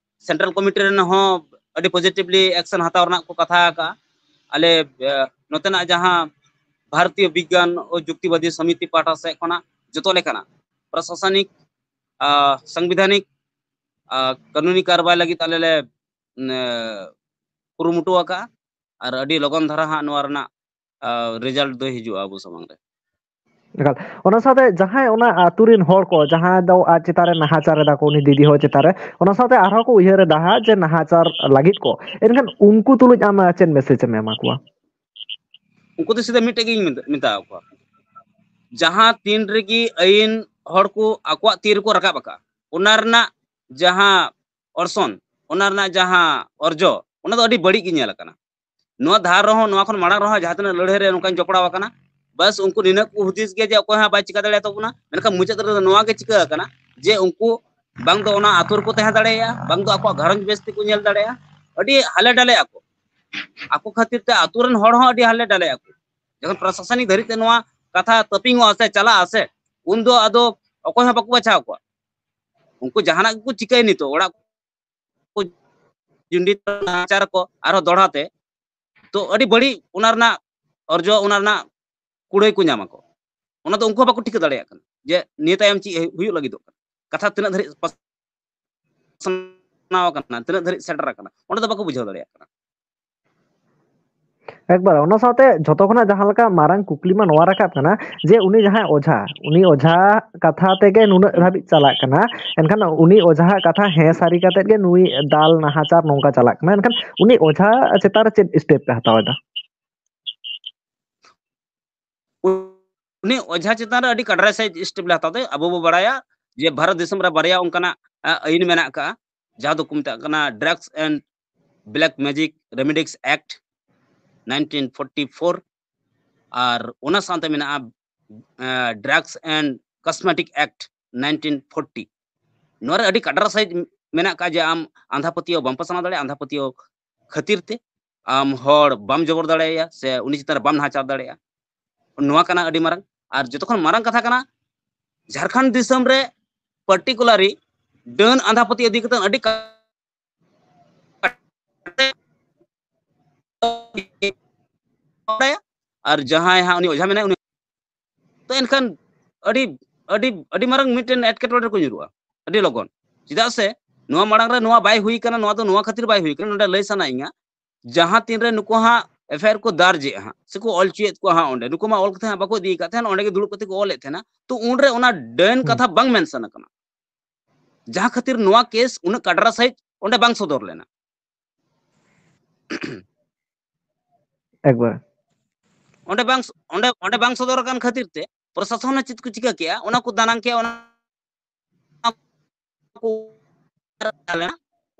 Central committee ᱨᱮᱱ ᱦᱚᱸ ᱟᱹᱰᱤ positively action ᱦᱟᱛᱟᱣ ᱨᱮᱱᱟᱜ ᱠᱚ ᱠᱟᱛᱷᱟ ᱟᱠᱟᱫᱼᱟ᱾ ᱟᱞᱮ, ᱮ, ᱱᱚᱛᱮᱱᱟᱜ ᱡᱟᱦᱟᱸ ᱵᱷᱟᱨᱚᱛᱤᱭᱚ ᱵᱤᱜᱽᱜᱟᱱ ᱳ ᱡᱩᱠᱛᱤᱵᱟᱫᱤ ᱥᱚᱢᱤᱛᱤ ᱯᱟᱦᱴᱟ ᱥᱮᱫ ᱠᱷᱚᱱᱟᱜ ᱡᱚᱛᱚ ᱞᱮᱠᱟᱱᱟᱜ ᱯᱨᱚᱥᱟᱥᱚᱱᱤᱠ, ᱟ, ᱥᱟᱝᱵᱤᱫᱷᱟᱱᱤᱠ, ᱟ, ᱠᱟᱹᱱᱩᱱᱤ ᱠᱟᱨᱵᱟᱭ ᱞᱟᱹᱜᱤᱫ ᱟᱞᱮ ᱞᱮ, ᱮ, ᱠᱩᱨᱩᱢᱩᱴᱩ ᱟᱠᱟᱫᱼᱟ᱾ ᱟᱨ ᱟᱹᱰᱤ ᱞᱚᱜᱚᱱ ᱫᱷᱟᱨᱟ ᱦᱟᱸᱜ ᱱᱚᱣᱟ ᱨᱮᱱᱟᱜ, ᱟ, result ᱫᱚ ᱦᱤᱡᱩᱜᱼᱟ ᱟᱵᱚ ᱥᱟᱢᱟᱝ ᱨᱮ᱾ ᱮᱠᱟᱞ᱾ ᱚᱱᱟ ᱥᱟᱶᱛᱮ ᱡᱟᱦᱟᱸᱭ ᱚᱱᱟ ᱟᱹᱛᱩ ᱨᱮᱱ ᱦᱚᱲ ᱠᱚ, ᱡᱟᱦᱟᱸᱭ ᱫᱚ ᱟᱡ ᱪᱮᱛᱟᱱ ᱨᱮ ᱱᱟᱦᱟᱪᱟᱨ ᱮᱫᱟ ᱠᱚ, ᱩᱱᱤ ᱫᱤᱫᱤ ᱦᱚᱲ ᱪᱮᱛᱟᱱ ᱨᱮ, ᱚᱱᱟ ᱥᱟᱶᱛᱮ ᱟᱨᱦᱚᱸ ᱠᱚ ᱩᱭᱦᱟᱹᱨ ᱮᱫᱟ ᱦᱟᱸᱜ ᱡᱮ ᱱᱟᱦᱟᱪᱟᱨ ᱞᱟᱹᱜᱤᱫ ᱠᱚ, ᱮᱱᱠᱷᱟᱱ ᱩᱱᱠᱩ ᱛᱩᱞᱩᱡ ᱟᱢ ᱪᱮᱫ message ᱮᱢ ᱮᱢᱟ ᱠᱚᱣᱟ? ᱩᱱᱠᱩ ᱫᱚ ᱥᱤᱫᱷᱟᱹ ᱢᱤᱫᱴᱮᱡ ᱜᱤᱧ ᱢᱮᱛᱟ-, ᱢᱮᱛᱟ ᱠᱚᱣᱟ, ᱡᱟᱦᱟᱸ ᱛᱤᱱ ᱨᱮᱜᱮ ᱟᱹᱭᱤᱱ ᱦᱚᱲ ᱠᱚ ᱟᱠᱚᱣᱟᱜ ᱛᱤ ᱨᱮᱠᱚ ᱨᱟᱠᱟᱵ ᱟᱠᱟᱫᱼᱟ, ᱚᱱᱟ ᱨᱮᱱᱟᱜ ᱡᱟᱦᱟᱸ ᱚᱨᱥᱚᱝ, ᱚᱱᱟ ᱨᱮᱱᱟᱜ ᱡᱟᱦᱟᱸ ᱚᱨᱡᱚ, ᱚᱱᱟ ᱫᱚ ᱟᱹᱰᱤ ᱵᱟᱹᱲᱤᱡ ᱜᱮ ᱧᱮᱞ ᱟᱠᱟᱱᱟ᱾ ᱱᱚᱣᱟ ᱫᱷᱟᱨ ᱨᱮᱦᱚᱸ, ᱱᱚᱣᱟ ᱠᱷᱚᱱ ᱢᱟᱲᱟᱝ ᱨᱮᱦᱚᱸ ᱡᱟᱦᱟᱸ ᱛᱤᱱᱟᱹᱜ ᱞᱟᱹᱲᱦᱟᱹᱭ ᱨᱮ ᱱᱚᱝᱠᱟᱧ ᱡᱚᱯᱲᱟᱣ ᱟᱠᱟᱱᱟ, ᱵᱟᱥ ᱩᱱᱠᱩ ᱱᱤᱱᱟᱹᱜ ᱠᱚ ᱦᱩᱫᱤᱥ ᱜᱮᱭᱟ ᱡᱮ ᱚᱠᱚᱭ ᱦᱚᱸ ᱵᱟᱭ ᱪᱤᱠᱟ ᱫᱟᱲᱮᱭᱟᱛᱟ ᱵᱚᱱᱟ᱾ ᱢᱮᱱᱠᱷᱟᱱ ᱢᱩᱪᱟᱹᱫ ᱨᱮᱫᱚ ᱱᱚᱣᱟ ᱜᱮ ᱪᱤᱠᱟᱹ ᱟᱠᱟᱱᱟ ᱡᱮ ᱩᱱᱠᱩ ᱵᱟᱝ ᱫᱚ ᱚᱱᱟ ᱟᱹᱛᱩ ᱨᱮᱠᱚ ᱛᱟᱦᱮᱸ ᱫᱟᱲᱮᱭᱟᱜᱼᱟ, ᱵᱟᱝ ᱫᱚ ᱟᱠᱚᱣᱟᱜ ᱜᱷᱟᱨᱚᱸᱡᱽ ᱵᱮᱥ ᱛᱮᱠᱚ ᱧᱮᱞ ᱫᱟᱲᱮᱭᱟᱜᱼᱟ᱾ ᱟᱹᱰᱤ ᱦᱟᱞᱮ ᱰᱟᱞᱮ ᱟᱠᱚ, ᱟᱠᱚ ᱠᱷᱟᱹᱛᱤᱨ ᱛᱮ ᱟᱹᱛᱩ ᱨᱮᱱ ᱦᱚᱲ ᱦᱚᱸ ᱟᱹᱰᱤ ᱦᱟᱞᱮ ᱰᱟᱞᱮ ᱟᱠᱚ᱾ ᱡᱚᱠᱷᱚᱱ ᱯᱨᱚᱥᱟᱥᱚᱱᱤᱠ ᱫᱷᱟᱹᱨᱤᱡ ᱛᱮ ᱱᱚᱣᱟ ᱠᱟᱛᱷᱟ ᱛᱟᱹᱯᱤᱧᱚᱜᱼᱟ ᱥᱮ ᱪᱟᱞᱟᱜᱼᱟ ᱥᱮ, ᱩᱱᱫᱚ ᱟᱫᱚ ᱚᱠᱚᱭ ᱦᱚᱸ ᱵᱟᱠᱚ ᱵᱟᱪᱷᱟᱣ ᱠᱚᱣᱟ᱾ ᱩᱱᱠᱩ ᱡᱟᱦᱟᱱᱟᱜ ᱜᱮᱠᱚ ᱪᱤᱠᱟᱹᱭ, ᱱᱤᱛᱚᱜ ᱚᱲᱟᱜ ᱠᱚ ᱡᱩᱸᱰᱤ ᱱᱟᱦᱟᱪᱟᱨ ᱠᱚ ᱟᱨᱦᱚᱸ ᱫᱚᱦᱲᱟ ᱛᱮ, ᱛᱚ ᱟᱹᱰᱤ ᱵᱟᱹᱲᱤᱡ ᱚᱱᱟ ᱨᱮᱱᱟᱜ ᱚᱨᱡᱚ, ᱚᱱᱟ ᱨᱮᱱᱟᱜ ᱠᱩᱲᱟᱹᱭ ᱠᱚ ᱧᱟᱢ ᱟᱠᱚ᱾ ᱚᱱᱟ ᱫᱚ ᱩᱱᱠᱩ ᱦᱚᱸ ᱵᱟᱠᱚ ᱴᱷᱤᱠᱟᱹ ᱫᱟᱲᱮᱭᱟᱜ ᱠᱟᱱᱟ ᱡᱮ ᱱᱤᱭᱟᱹ ᱛᱟᱭᱚᱢ ᱪᱮᱫ ᱦᱩᱭᱩᱜ ᱞᱟᱹᱜᱤᱫᱚᱜ ᱠᱟᱱᱟ, ᱠᱟᱛᱷᱟ ᱛᱤᱱᱟᱹᱜ ᱫᱷᱟᱹᱨᱤᱡ ᱯᱟᱥᱱᱟᱣ ᱟᱠᱟᱱᱟ, ᱛᱤᱱᱟᱹᱜ ᱫᱷᱟᱹᱨᱤᱡ ᱥᱮᱴᱮᱨ ᱟᱠᱟᱱᱟ, ᱚᱸᱰᱮ ᱫᱚ ᱵᱟᱠᱚ ᱵᱩᱡᱷᱟᱹᱣ ᱫᱟᱲᱮᱭᱟᱜ ᱠᱟᱱᱟ᱾ ᱮᱠᱵᱟᱨ, ᱚᱱᱟ ᱥᱟᱶᱛᱮ ᱡᱷᱚᱛᱚ ᱠᱷᱚᱱᱟᱜ ᱡᱟᱦᱟᱸ ᱞᱮᱠᱟ ᱢᱟᱨᱟᱝ ᱠᱩᱠᱞᱤ ᱢᱟ ᱱᱚᱣᱟ ᱨᱟᱠᱟᱵ ᱠᱟᱱᱟ ᱡᱮ ᱩᱱᱤ ᱡᱟᱦᱟᱸᱭ ᱚᱡᱷᱟ, ᱩᱱᱤ ᱚᱡᱷᱟ ᱠᱟᱛᱷᱟ ᱛᱮᱜᱮ ᱱᱩᱱᱟᱹᱜ ᱫᱷᱟᱹᱵᱤᱡ ᱪᱟᱞᱟᱜ ᱠᱟᱱᱟ, ᱮᱱᱠᱷᱟᱱ ᱩᱱᱤ ᱚᱡᱷᱟ ᱠᱟᱛᱷᱟ ᱦᱮᱸ ᱥᱟᱹᱨᱤ ᱠᱟᱛᱮ ᱜᱮ ᱱᱩᱭ ᱫᱟᱞ ᱱᱟᱦᱟᱪᱟᱨ ᱱᱚᱝᱠᱟ ᱪᱟᱞᱟᱜ ᱠᱟᱱᱟ, ᱮᱱᱠᱷᱟᱱ ᱩᱱᱤ ᱚᱡᱷᱟ ᱪᱮᱛᱟᱱ ᱨᱮ ᱪᱮᱫ ᱥᱴᱮᱯ ᱯᱮ ᱦᱟᱛᱟᱣ ᱮᱫᱟ? ᱩᱱᱤ ᱚᱡᱷᱟ ᱪᱮᱛᱟᱱ ᱨᱮ ᱟᱹᱰᱤ ᱠᱟᱰᱨᱟ ᱥᱟᱹᱦᱤᱡ ᱥᱴᱮᱯ ᱞᱮ ᱦᱟᱛᱟᱣ ᱫᱟ᱾ ᱟᱵᱚ ᱵᱚ ᱵᱟᱲᱟᱭᱟ ᱡᱮ ᱵᱷᱟᱨᱚᱛ ᱫᱤᱥᱚᱢ ᱨᱮ ᱵᱟᱨᱭᱟ ᱚᱱᱠᱟᱱᱟᱜ, ᱟ, ᱟᱹᱭᱤᱱ ᱢᱮᱱᱟᱜ ᱟᱠᱟᱫᱼᱟ, ᱡᱟᱦᱟᱸ ᱫᱚᱠᱚ ᱢᱮᱛᱟᱜ ᱠᱟᱱᱟ Drugs and Black Magic Remedies Act nineteen forty-four, ᱟᱨ ᱚᱱᱟ ᱥᱟᱶᱛᱮ ᱢᱮᱱᱟᱜᱼᱟ, ᱟ, Drugs and Cosmetic Act nineteen forty᱾ ᱱᱚᱣᱟ ᱨᱮ ᱟᱹᱰᱤ ᱠᱟᱰᱨᱟ ᱥᱟᱹᱦᱤᱡ ᱢᱮᱱᱟᱜ ᱟᱠᱟᱫ ᱡᱮ ᱟᱢ ᱟᱸᱫᱷᱟ ᱯᱟᱹᱛᱭᱟᱹᱣ ᱵᱟᱢ ᱯᱟᱥᱱᱟᱣ ᱫᱟᱲᱮᱭᱟᱜᱼᱟ, ᱟᱸᱫᱷᱟ ᱯᱟᱹᱛᱭᱟᱹᱣ ᱠᱷᱟᱹᱛᱤᱨ ᱛᱮ ᱟᱢ ᱦᱚᱲ ᱵᱟᱢ ᱡᱚᱵᱚᱨ ᱫᱟᱲᱮᱭᱟᱭᱟ ᱥᱮ ᱩᱱᱤ ᱪᱮᱛᱟᱱ ᱨᱮ ᱵᱟᱢ ᱱᱟᱦᱟᱪᱟᱨ ᱫᱟᱲᱮᱭᱟᱜᱼᱟ᱾ ᱱᱚᱣᱟ ᱠᱟᱱᱟ ᱟᱹᱰᱤ ᱢᱟᱨᱟᱝ᱾ ᱟᱨ ᱡᱚᱛᱚ ᱠᱷᱚᱱ ᱢᱟᱨᱟᱝ ᱠᱟᱛᱷᱟ ᱠᱟᱱᱟ, ᱡᱷᱟᱲᱠᱷᱚᱸᱰ ᱫᱤᱥᱚᱢ ᱨᱮ particularly ᱰᱟᱹᱱ ᱟᱸᱫᱷᱟ ᱯᱟᱹᱛᱭᱟᱹᱣ ᱤᱫᱤ ᱠᱟᱛᱮ ᱟᱹᱰᱤ ᱠᱟ-, ᱟᱨ ᱡᱟᱦᱟᱸᱭ ᱦᱟᱸᱜ ᱩᱱᱤ ᱚᱡᱷᱟ ᱢᱮᱱᱟᱭ, ᱩᱱᱤ, ᱛᱚ ᱮᱱᱠᱷᱟᱱ ᱟᱹᱰᱤ, ᱟᱹᱰᱤ, ᱟᱹᱰᱤ ᱢᱟᱨᱟᱝ ᱢᱤᱫᱴᱮᱱ ᱮᱴᱠᱮᱴᱚᱬᱮ ᱨᱮᱠᱚ ᱧᱩᱨᱩᱜᱼᱟ, ᱟᱹᱰᱤ ᱞᱚᱜᱚᱱ᱾ ᱪᱮᱫᱟᱜ ᱥᱮ ᱱᱚᱣᱟ ᱢᱟᱲᱟᱝ ᱨᱮ ᱱᱚᱣᱟ ᱵᱟᱭ ᱦᱩᱭ ᱠᱟᱱᱟ, ᱱᱚᱣᱟ ᱫᱚ ᱱᱚᱣᱟ ᱠᱷᱟᱹᱛᱤᱨ ᱵᱟᱭ ᱦᱩᱭ ᱠᱟᱱᱟ, ᱱᱚᱰᱮ ᱞᱟᱹᱭ ᱥᱟᱱᱟᱭᱤᱧᱟ, ᱡᱟᱦᱟᱸ ᱛᱤᱱᱨᱮ ᱱᱩᱠᱩ ᱦᱟᱸᱜ FIR ᱠᱚ ᱫᱟᱨᱡᱮᱜᱼᱟ ᱦᱟᱸᱜ, ᱥᱮᱠᱚ ᱚᱞ ᱦᱚᱪᱚᱭᱮᱫ ᱠᱚᱣᱟ ᱦᱟᱸᱜ, ᱚᱸᱰᱮ ᱱᱩᱠᱩ ᱢᱟ ᱚᱞ ᱠᱟᱛᱮ ᱦᱟᱸᱜ ᱵᱟᱠᱚ ᱤᱫᱤ ᱟᱠᱟᱫ ᱛᱟᱦᱮᱱ, ᱚᱸᱰᱮ ᱜᱮ ᱫᱩᱲᱩᱵ ᱠᱟᱛᱮ ᱠᱚ ᱚᱞᱮᱫ ᱛᱟᱦᱮᱱᱟ, ᱛᱚ ᱩᱱᱨᱮ ᱚᱱᱟ ᱰᱟᱹᱱ ᱦᱩᱸ᱾ ᱠᱟᱛᱷᱟ ᱵᱟᱝ ᱢᱮᱱᱥᱚᱱ ᱟᱠᱟᱱᱟ᱾ ᱡᱟᱦᱟᱸ ᱠᱷᱟᱹᱛᱤᱨ ᱱᱚᱣᱟ ᱠᱮᱥ ᱩᱱᱟᱹᱜ ᱠᱟᱰᱨᱟ ᱥᱟᱹᱦᱤᱡ ᱚᱸᱰᱮ ᱵᱟᱝ ᱥᱚᱫᱚᱨ ᱞᱮᱱᱟ᱾ ᱮᱠᱵᱟᱨ᱾ ᱚᱸᱰᱮ ᱵᱟᱝ, ᱚᱸᱰᱮ, ᱚᱸᱰᱮ ᱵᱟᱝ ᱥᱚᱫᱚᱨ ᱟᱠᱟᱱ ᱠᱷᱟᱹᱛᱤᱨ ᱛᱮ ᱯᱨᱚᱥᱟᱥᱚᱱ ᱦᱚᱸ ᱪᱮᱫ ᱠᱚ ᱪᱤᱠᱟᱹ ᱠᱮᱜᱼᱟ, ᱚᱱᱟ ᱠᱚ ᱫᱟᱱᱟᱝ ᱠᱮᱜᱼᱟ, ᱚᱱᱟ ᱠᱚ,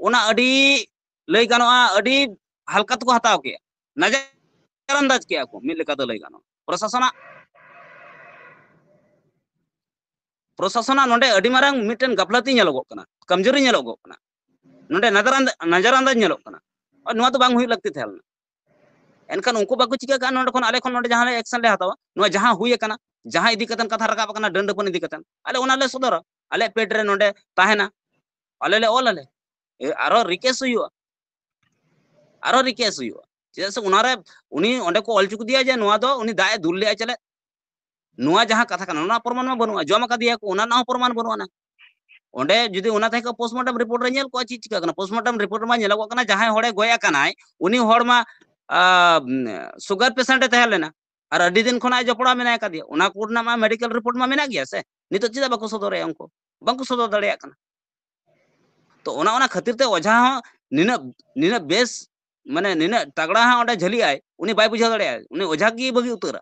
ᱚᱱᱟ ᱟᱹᱰᱤ, ᱞᱟᱹᱭ ᱜᱟᱱᱚᱜᱼᱟ, ᱟᱹᱰᱤ ᱦᱟᱞᱠᱟ ᱛᱮᱠᱚ ᱦᱟᱛᱟᱣ ᱠᱮᱜᱼᱟ, ᱱᱟᱡᱟᱨ ᱟᱱᱫᱟᱡ ᱠᱮᱜᱼᱟ ᱠᱚ, ᱢᱤᱫ ᱞᱮᱠᱟᱛᱮ ᱞᱟᱹᱭ ᱜᱟᱱᱚᱜᱼᱟ᱾ ᱯᱨᱚᱥᱟᱥᱚᱱᱟᱜ ᱯᱨᱚᱥᱟᱥᱚᱱᱟᱜ ᱱᱚᱰᱮ ᱟᱹᱰᱤ ᱢᱟᱨᱟᱝ ᱢᱤᱫᱴᱮᱱ ᱜᱟᱯᱷᱞᱟᱹᱛᱤ ᱧᱮᱞᱚᱜᱚᱜ ᱠᱟᱱᱟ, ᱠᱟᱢᱡᱳᱨᱤ ᱧᱮᱞᱚᱜᱚᱜ ᱠᱟᱱᱟ, ᱱᱚᱰᱮ ᱱᱟᱡᱟᱨ ᱟᱱᱫᱟ-, ᱱᱟᱡᱟᱨ ᱟᱱᱫᱟᱡᱽ ᱧᱮᱞᱚᱜ ᱠᱟᱱᱟ᱾ ᱟᱨ ᱱᱚᱣᱟ ᱫᱚ ᱵᱟᱝ ᱦᱩᱭᱩᱜ ᱞᱟᱹᱠᱛᱤ ᱛᱟᱦᱮᱸ ᱞᱮᱱᱟ᱾ ᱮᱱᱠᱷᱟᱱ ᱩᱱᱠᱩ ᱵᱟᱠᱚ ᱪᱤᱠᱟᱹ ᱠᱟᱜᱼᱟ, ᱱᱚᱰᱮ ᱠᱷᱚᱱ ᱟᱞᱮ ᱠᱷᱚᱱ ᱱᱚᱰᱮ ᱡᱟᱦᱟᱸ ᱞᱮ ᱮᱠᱥᱮᱱ ᱞᱮ ᱦᱟᱛᱟᱣᱟ, ᱱᱚᱣᱟ ᱡᱟᱦᱟᱸ ᱦᱩᱭ ᱟᱠᱟᱱᱟ, ᱡᱟᱦᱟᱸ ᱤᱫᱤ ᱠᱟᱛᱮ ᱠᱟᱛᱷᱟ ᱨᱟᱠᱟᱵ ᱟᱠᱟᱱᱟ, ᱰᱟᱹᱱ ᱰᱟᱹᱯᱟᱹᱱ ᱤᱫᱤ ᱠᱟᱛᱮ, ᱟᱞᱮ ᱚᱱᱟ ᱞᱮ ᱥᱚᱫᱚᱨᱟ, ᱟᱞᱮ ᱯᱮᱰ ᱨᱮ ᱱᱚᱰᱮ ᱛᱟᱦᱮᱱᱟ, ᱟᱞᱮ ᱞᱮ ᱚᱞ ᱟᱞᱮ, ᱮ, ᱟᱨᱚ ᱨᱤᱠᱮᱥ ᱦᱩᱭᱩᱜᱼᱟ, ᱟᱨᱚ ᱨᱤᱠᱮᱥ ᱦᱩᱭᱩᱜᱼᱟ᱾ ᱪᱮᱫᱟᱜ ᱥᱮ ᱚᱱᱟᱨᱮ ᱩᱱᱤ ᱚᱸᱰᱮ ᱠᱚ ᱚᱞ ᱦᱚᱪᱚ ᱠᱮᱫᱮᱭᱟ ᱡᱮ ᱱᱚᱣᱟ ᱫᱚ ᱩᱱᱤ ᱫᱟᱜ ᱮ ᱫᱩᱞ ᱞᱮᱜᱼᱟ ᱪᱮᱞᱮ, ᱱᱚᱣᱟ ᱡᱟᱦᱟᱸ ᱠᱟᱛᱷᱟ ᱠᱟᱱᱟ, ᱚᱱᱟ ᱯᱨᱚᱢᱟᱱ ᱢᱟ ᱵᱟᱹᱱᱩᱜᱼᱟ, ᱡᱚᱢ ᱟᱠᱟᱫᱮᱭᱟ ᱠᱚ, ᱚᱱᱟ ᱨᱮᱱᱟᱜ ᱦᱚᱸ ᱯᱨᱚᱢᱟᱱ ᱵᱟᱹᱱᱩᱜ ᱟᱱᱟ᱾ ᱚᱸᱰᱮ ᱡᱩᱫᱤ ᱚᱱᱟ ᱛᱟᱦᱮᱸ ᱠᱚᱜ, ᱯᱳᱥᱴᱢᱚᱨᱴᱮᱢ ᱨᱤᱯᱳᱨᱴ ᱨᱮ ᱧᱮᱞ ᱠᱚᱜᱼᱟ ᱪᱮᱫ ᱪᱤᱠᱟᱹ ᱠᱟᱱᱟ᱾ ᱯᱳᱥᱴᱢᱚᱨᱴᱮᱢ ᱨᱤᱯᱳᱨᱴ ᱨᱮᱢᱟ ᱧᱮᱞᱚᱜᱚᱜ ᱠᱟᱱᱟ, ᱡᱟᱦᱟᱸᱭ ᱦᱚᱲᱮ ᱜᱚᱡ ᱟᱠᱟᱱᱟᱭ, ᱩᱱᱤ ᱦᱚᱲ ᱢᱟ, ᱟ, ᱥᱩᱜᱟᱨ ᱯᱮᱥᱮᱱᱴ ᱮ ᱛᱟᱦᱮᱸ ᱞᱮᱱᱟ, ᱟᱨ ᱟᱹᱰᱤ ᱫᱤᱱ ᱠᱷᱚᱱᱟᱜ ᱮ ᱡᱚᱯᱲᱟᱣ ᱢᱮᱱᱟᱭ ᱠᱟᱫᱮᱭᱟ, ᱚᱱᱟ ᱠᱚ ᱨᱮᱱᱟᱜ ᱢᱟ ᱢᱮᱰᱤᱠᱮᱞ ᱨᱤᱯᱳᱨᱴ ᱢᱟ ᱢᱮᱱᱟᱜ ᱜᱮᱭᱟ ᱥᱮ᱾ ᱱᱤᱛᱚᱜ ᱪᱮᱫᱟᱜ ᱵᱟᱠᱚ ᱥᱚᱫᱚᱨᱮᱜᱼᱟ ᱩᱱᱠᱩ? ᱵᱟᱝᱠᱚ ᱥᱚᱫᱚᱨ ᱫᱟᱲᱮᱭᱟᱜ ᱠᱟᱱᱟ᱾ ᱛᱚ ᱚᱱᱟ, ᱚᱱᱟ ᱠᱷᱟᱹᱛᱤᱨ ᱛᱮ ᱚᱡᱷᱟ ᱦᱚᱸ ᱱᱤᱱᱟᱹᱜ, ᱱᱤᱱᱟᱹᱜ ᱵᱮᱥ, ᱢᱟᱱᱮ ᱱᱤᱱᱟᱹᱜ ᱛᱟᱜᱲᱟ ᱦᱟᱸᱜ ᱚᱸᱰᱮ ᱡᱷᱟᱹᱞᱤᱜ ᱟᱭ, ᱩᱱᱤ ᱵᱟᱭ ᱵᱩᱡᱷᱟᱹᱣ ᱫᱟᱲᱮᱭᱟᱜᱼᱟ, ᱩᱱᱤ ᱚᱡᱷᱟ ᱜᱮ ᱵᱟᱹᱜᱤ ᱩᱛᱟᱹᱨᱟ᱾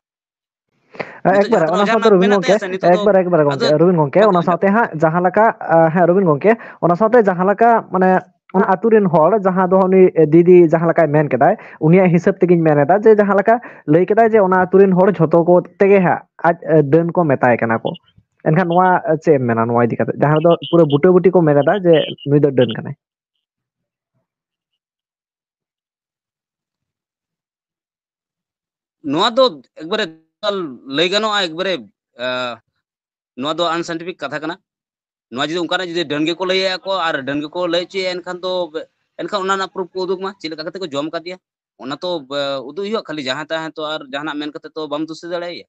ᱱᱤᱛᱚᱜ ᱮᱠᱵᱟᱨᱮ, ᱡᱟᱦᱟᱸ ᱛᱤᱱᱟᱹᱜ ᱚᱱᱟ ᱚᱡᱷᱟ ᱥᱟᱶᱛᱮ ᱨᱮᱱᱟᱜ ᱨᱚᱵᱤᱱ ᱢᱮᱱᱟᱜ ᱜᱚᱝᱠᱮ, ᱛᱟᱭᱟ ᱥᱮ, ᱱᱤᱛᱚᱜ ᱫᱚ ᱮᱠᱵᱟᱨᱮ, ᱮᱠᱵᱟᱨᱮ ᱜᱚᱝᱠᱮ, ᱟᱫᱚ ᱨᱚᱵᱤᱱ ᱜᱚᱝᱠᱮ, ᱵᱟᱠᱚ ᱚᱱᱟ ᱟᱸᱡᱚᱢ᱾ ᱥᱟᱶᱛᱮ ᱦᱟᱸᱜ ᱡᱟᱦᱟᱸ ᱞᱮᱠᱟ, ᱟ, ᱦᱮᱸ, ᱨᱚᱵᱤᱱ ᱜᱚᱝᱠᱮ, ᱚᱱᱟ ᱥᱟᱶᱛᱮ ᱡᱟᱦᱟᱸ ᱞᱮᱠᱟ, ᱢᱟᱱᱮ, ᱚᱱᱟ ᱟᱹᱛᱩ ᱨᱮᱱ ᱦᱚᱲ, ᱡᱟᱦᱟᱸ ᱫᱚ ᱩᱱᱤ ᱫᱤᱫᱤ ᱡᱟᱦᱟᱸ ᱞᱮᱠᱟᱭ ᱢᱮᱱ ᱠᱮᱫᱟᱭ, ᱩᱱᱤᱭᱟᱜ ᱦᱤᱥᱟᱹᱵ ᱛᱮᱜᱮᱧ ᱢᱮᱱ ᱮᱫᱟ ᱡᱮ ᱡᱟᱦᱟᱸ ᱞᱮᱠᱟ ᱞᱟᱹᱭ ᱠᱮᱫᱟᱭ ᱡᱮ ᱚᱱᱟ ᱟᱹᱛᱩ ᱨᱮᱱ ᱦᱚᱲ ᱡᱷᱚᱛᱚ ᱠᱚ ᱛᱮᱜᱮ ᱦᱟᱸᱜ ᱟᱡ, ᱮ, ᱰᱟᱹᱱ ᱠᱚ ᱢᱮᱛᱟᱭ ᱠᱟᱱᱟ ᱠᱚ᱾ ᱮᱱᱠᱷᱟᱱ ᱱᱚᱣᱟ, ᱮ, ᱪᱮᱫ ᱮᱢ ᱢᱮᱱᱟ ᱱᱚᱣᱟ ᱤᱫᱤ ᱠᱟᱛᱮ, ᱡᱟᱦᱟᱸ ᱨᱮᱫᱚ ᱯᱩᱨᱟᱹ ᱵᱩᱴᱟᱹ ᱵᱩᱴᱤ ᱠᱚ ᱢᱮᱱ ᱮᱫᱟ ᱡᱮ ᱱᱩᱭ ᱫᱚ ᱰᱟᱹᱱ ᱠᱟᱱᱟᱭ? ᱱᱚᱣᱟ ᱫᱚ ᱮᱠᱵᱟᱨᱮ ᱞᱟᱹᱭ ᱜᱟᱱᱚᱜᱼᱟ, ᱮᱠᱵᱟᱨᱮ, ᱟ, ᱱᱚᱣᱟ ᱫᱚ ᱟᱱᱥᱟᱭᱮᱱᱴᱤᱯᱷᱤᱠ ᱠᱟᱛᱷᱟ ᱠᱟᱱᱟ᱾ ᱱᱚᱣᱟ ᱡᱩᱫᱤ ᱚᱱᱠᱟᱱᱟᱜ ᱡᱩᱫᱤ ᱰᱟᱹᱱ ᱜᱮᱠᱚ ᱞᱟᱹᱭᱮᱫᱼᱟ ᱠᱚ ᱟᱨ ᱰᱟᱹᱱ ᱜᱮᱠᱚ ᱞᱟᱹᱭ ᱦᱚᱪᱚᱭᱮᱫᱼᱟ, ᱮᱱᱠᱷᱟᱱ ᱫᱚ, ᱮᱱᱠᱷᱟᱱ ᱚᱱᱟ ᱨᱮᱱᱟᱜ ᱯᱨᱩᱯᱷ ᱠᱚ ᱩᱫᱩᱜ ᱢᱟ, ᱪᱮᱫ ᱞᱮᱠᱟ ᱠᱟᱛᱮ ᱠᱚ ᱡᱚᱢ ᱠᱟᱫᱮᱭᱟ, ᱚᱱᱟ ᱛᱚ, ᱮ, ᱩᱫᱩᱜ ᱦᱩᱭᱩᱜᱼᱟ᱾ ᱠᱷᱟᱹᱞᱤ ᱡᱟᱦᱟᱸ ᱛᱟᱦᱮᱸ ᱛᱚ ᱟᱨ ᱡᱟᱦᱟᱱᱟᱜ ᱢᱮᱱ ᱠᱟᱛᱮ ᱛᱚ ᱵᱟᱢ ᱫᱩᱥᱤ ᱫᱟᱲᱮᱭᱟᱭᱟ᱾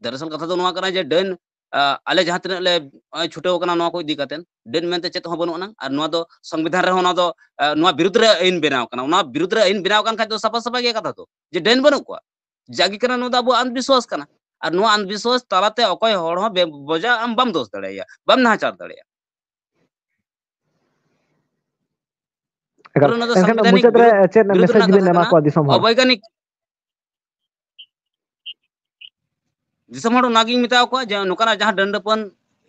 ᱫᱟᱨᱟᱥᱚᱞ ᱠᱟᱛᱷᱟ ᱫᱚ ᱱᱚᱣᱟ ᱠᱟᱱᱟ ᱡᱮ ᱰᱟᱹᱱ, ᱟ, ᱟᱞᱮ ᱡᱟᱦᱟᱸ ᱛᱤᱱᱟᱹᱜ ᱞᱮ, ᱱᱚᱜᱼᱚᱭ ᱪᱷᱩᱴᱟᱹᱣ ᱟᱠᱟᱱᱟ ᱱᱚᱣᱟ ᱠᱚ ᱤᱫᱤ ᱠᱟᱛᱮ, ᱰᱟᱹᱱ ᱢᱮᱱᱛᱮ ᱪᱮᱫ ᱦᱚᱸ ᱵᱟᱹᱱᱩᱜ ᱟᱱᱟ᱾ ᱟᱨ ᱱᱚᱣᱟ ᱫᱚ ᱥᱚᱝᱵᱤᱫᱷᱟᱱ ᱨᱮᱦᱚᱸ ᱱᱚᱣᱟ ᱫᱚ, ᱟ, ᱱᱚᱣᱟ ᱵᱤᱨᱩᱫᱽ ᱨᱮ ᱟᱹᱭᱤᱱ ᱵᱮᱱᱟᱣ ᱠᱟᱱᱟ᱾ ᱚᱱᱟ ᱵᱤᱨᱩᱫᱽ ᱨᱮ ᱟᱹᱭᱤᱱ ᱵᱮᱱᱟᱣ ᱠᱟᱱ ᱠᱷᱟᱡ ᱫᱚ ᱥᱟᱯᱷᱟ ᱥᱟᱯᱷᱟ ᱜᱮᱭᱟ ᱠᱟᱛᱷᱟ ᱫᱚ, ᱡᱮ ᱰᱟᱹᱱ ᱵᱟᱹᱱᱩᱜ ᱠᱚᱣᱟ᱾ ᱡᱟᱜᱮ ᱠᱟᱱᱟ, ᱱᱚᱣᱟ ᱫᱚ ᱟᱵᱚᱣᱟᱜ ᱟᱱᱫᱵᱤᱥᱣᱟᱥ ᱠᱟᱱᱟ᱾ ᱟᱨ ᱱᱚᱣᱟ ᱟᱱᱫᱵᱤᱥᱣᱟᱥ ᱛᱟᱞᱟᱛᱮ ᱚᱠᱚᱭ ᱦᱚᱲ ᱦᱚᱸ ᱵᱮ-, ᱵᱚᱡᱟ ᱟᱢ ᱵᱟᱢ ᱫᱳᱥ ᱫᱟᱲᱮᱭᱟᱭᱟ, ᱵᱟᱢ ᱱᱟᱦᱟᱪᱟᱨ ᱫᱟᱲᱮᱭᱟᱜᱼᱟ᱾ ᱮᱠᱟᱞ᱾ ᱯᱩᱨᱟᱹ ᱱᱚᱣᱟ ᱫᱚ ᱮᱱᱠᱷᱟᱱ ᱥᱚᱝᱵᱤᱫᱷᱟᱱᱤᱠ ᱢᱩᱪᱟᱹᱫ ᱨᱮ ᱵᱤᱨᱩᱫᱷ, ᱪᱮᱫ ᱵᱤᱨᱩᱫᱷ ᱨᱮᱱᱟᱜ ᱢᱮᱥᱮᱡᱽ ᱠᱟᱛᱷᱟ ᱵᱤᱱ ᱮᱢᱟ ᱠᱟᱱᱟ᱾ ᱠᱚᱣᱟ ᱫᱤᱥᱚᱢ ᱦᱚᱲ? ᱚᱵᱳᱭᱜᱟᱱᱤᱠ, ᱫᱤᱥᱚᱢ ᱦᱚᱲ ᱚᱱᱟᱜᱤᱧ ᱢᱮᱛᱟ ᱠᱚᱣᱟ ᱡᱮ ᱱᱚᱝᱠᱟᱱᱟᱜ ᱡᱟᱦᱟᱸ ᱰᱟᱹᱱ ᱰᱟᱹᱯᱟᱹᱱ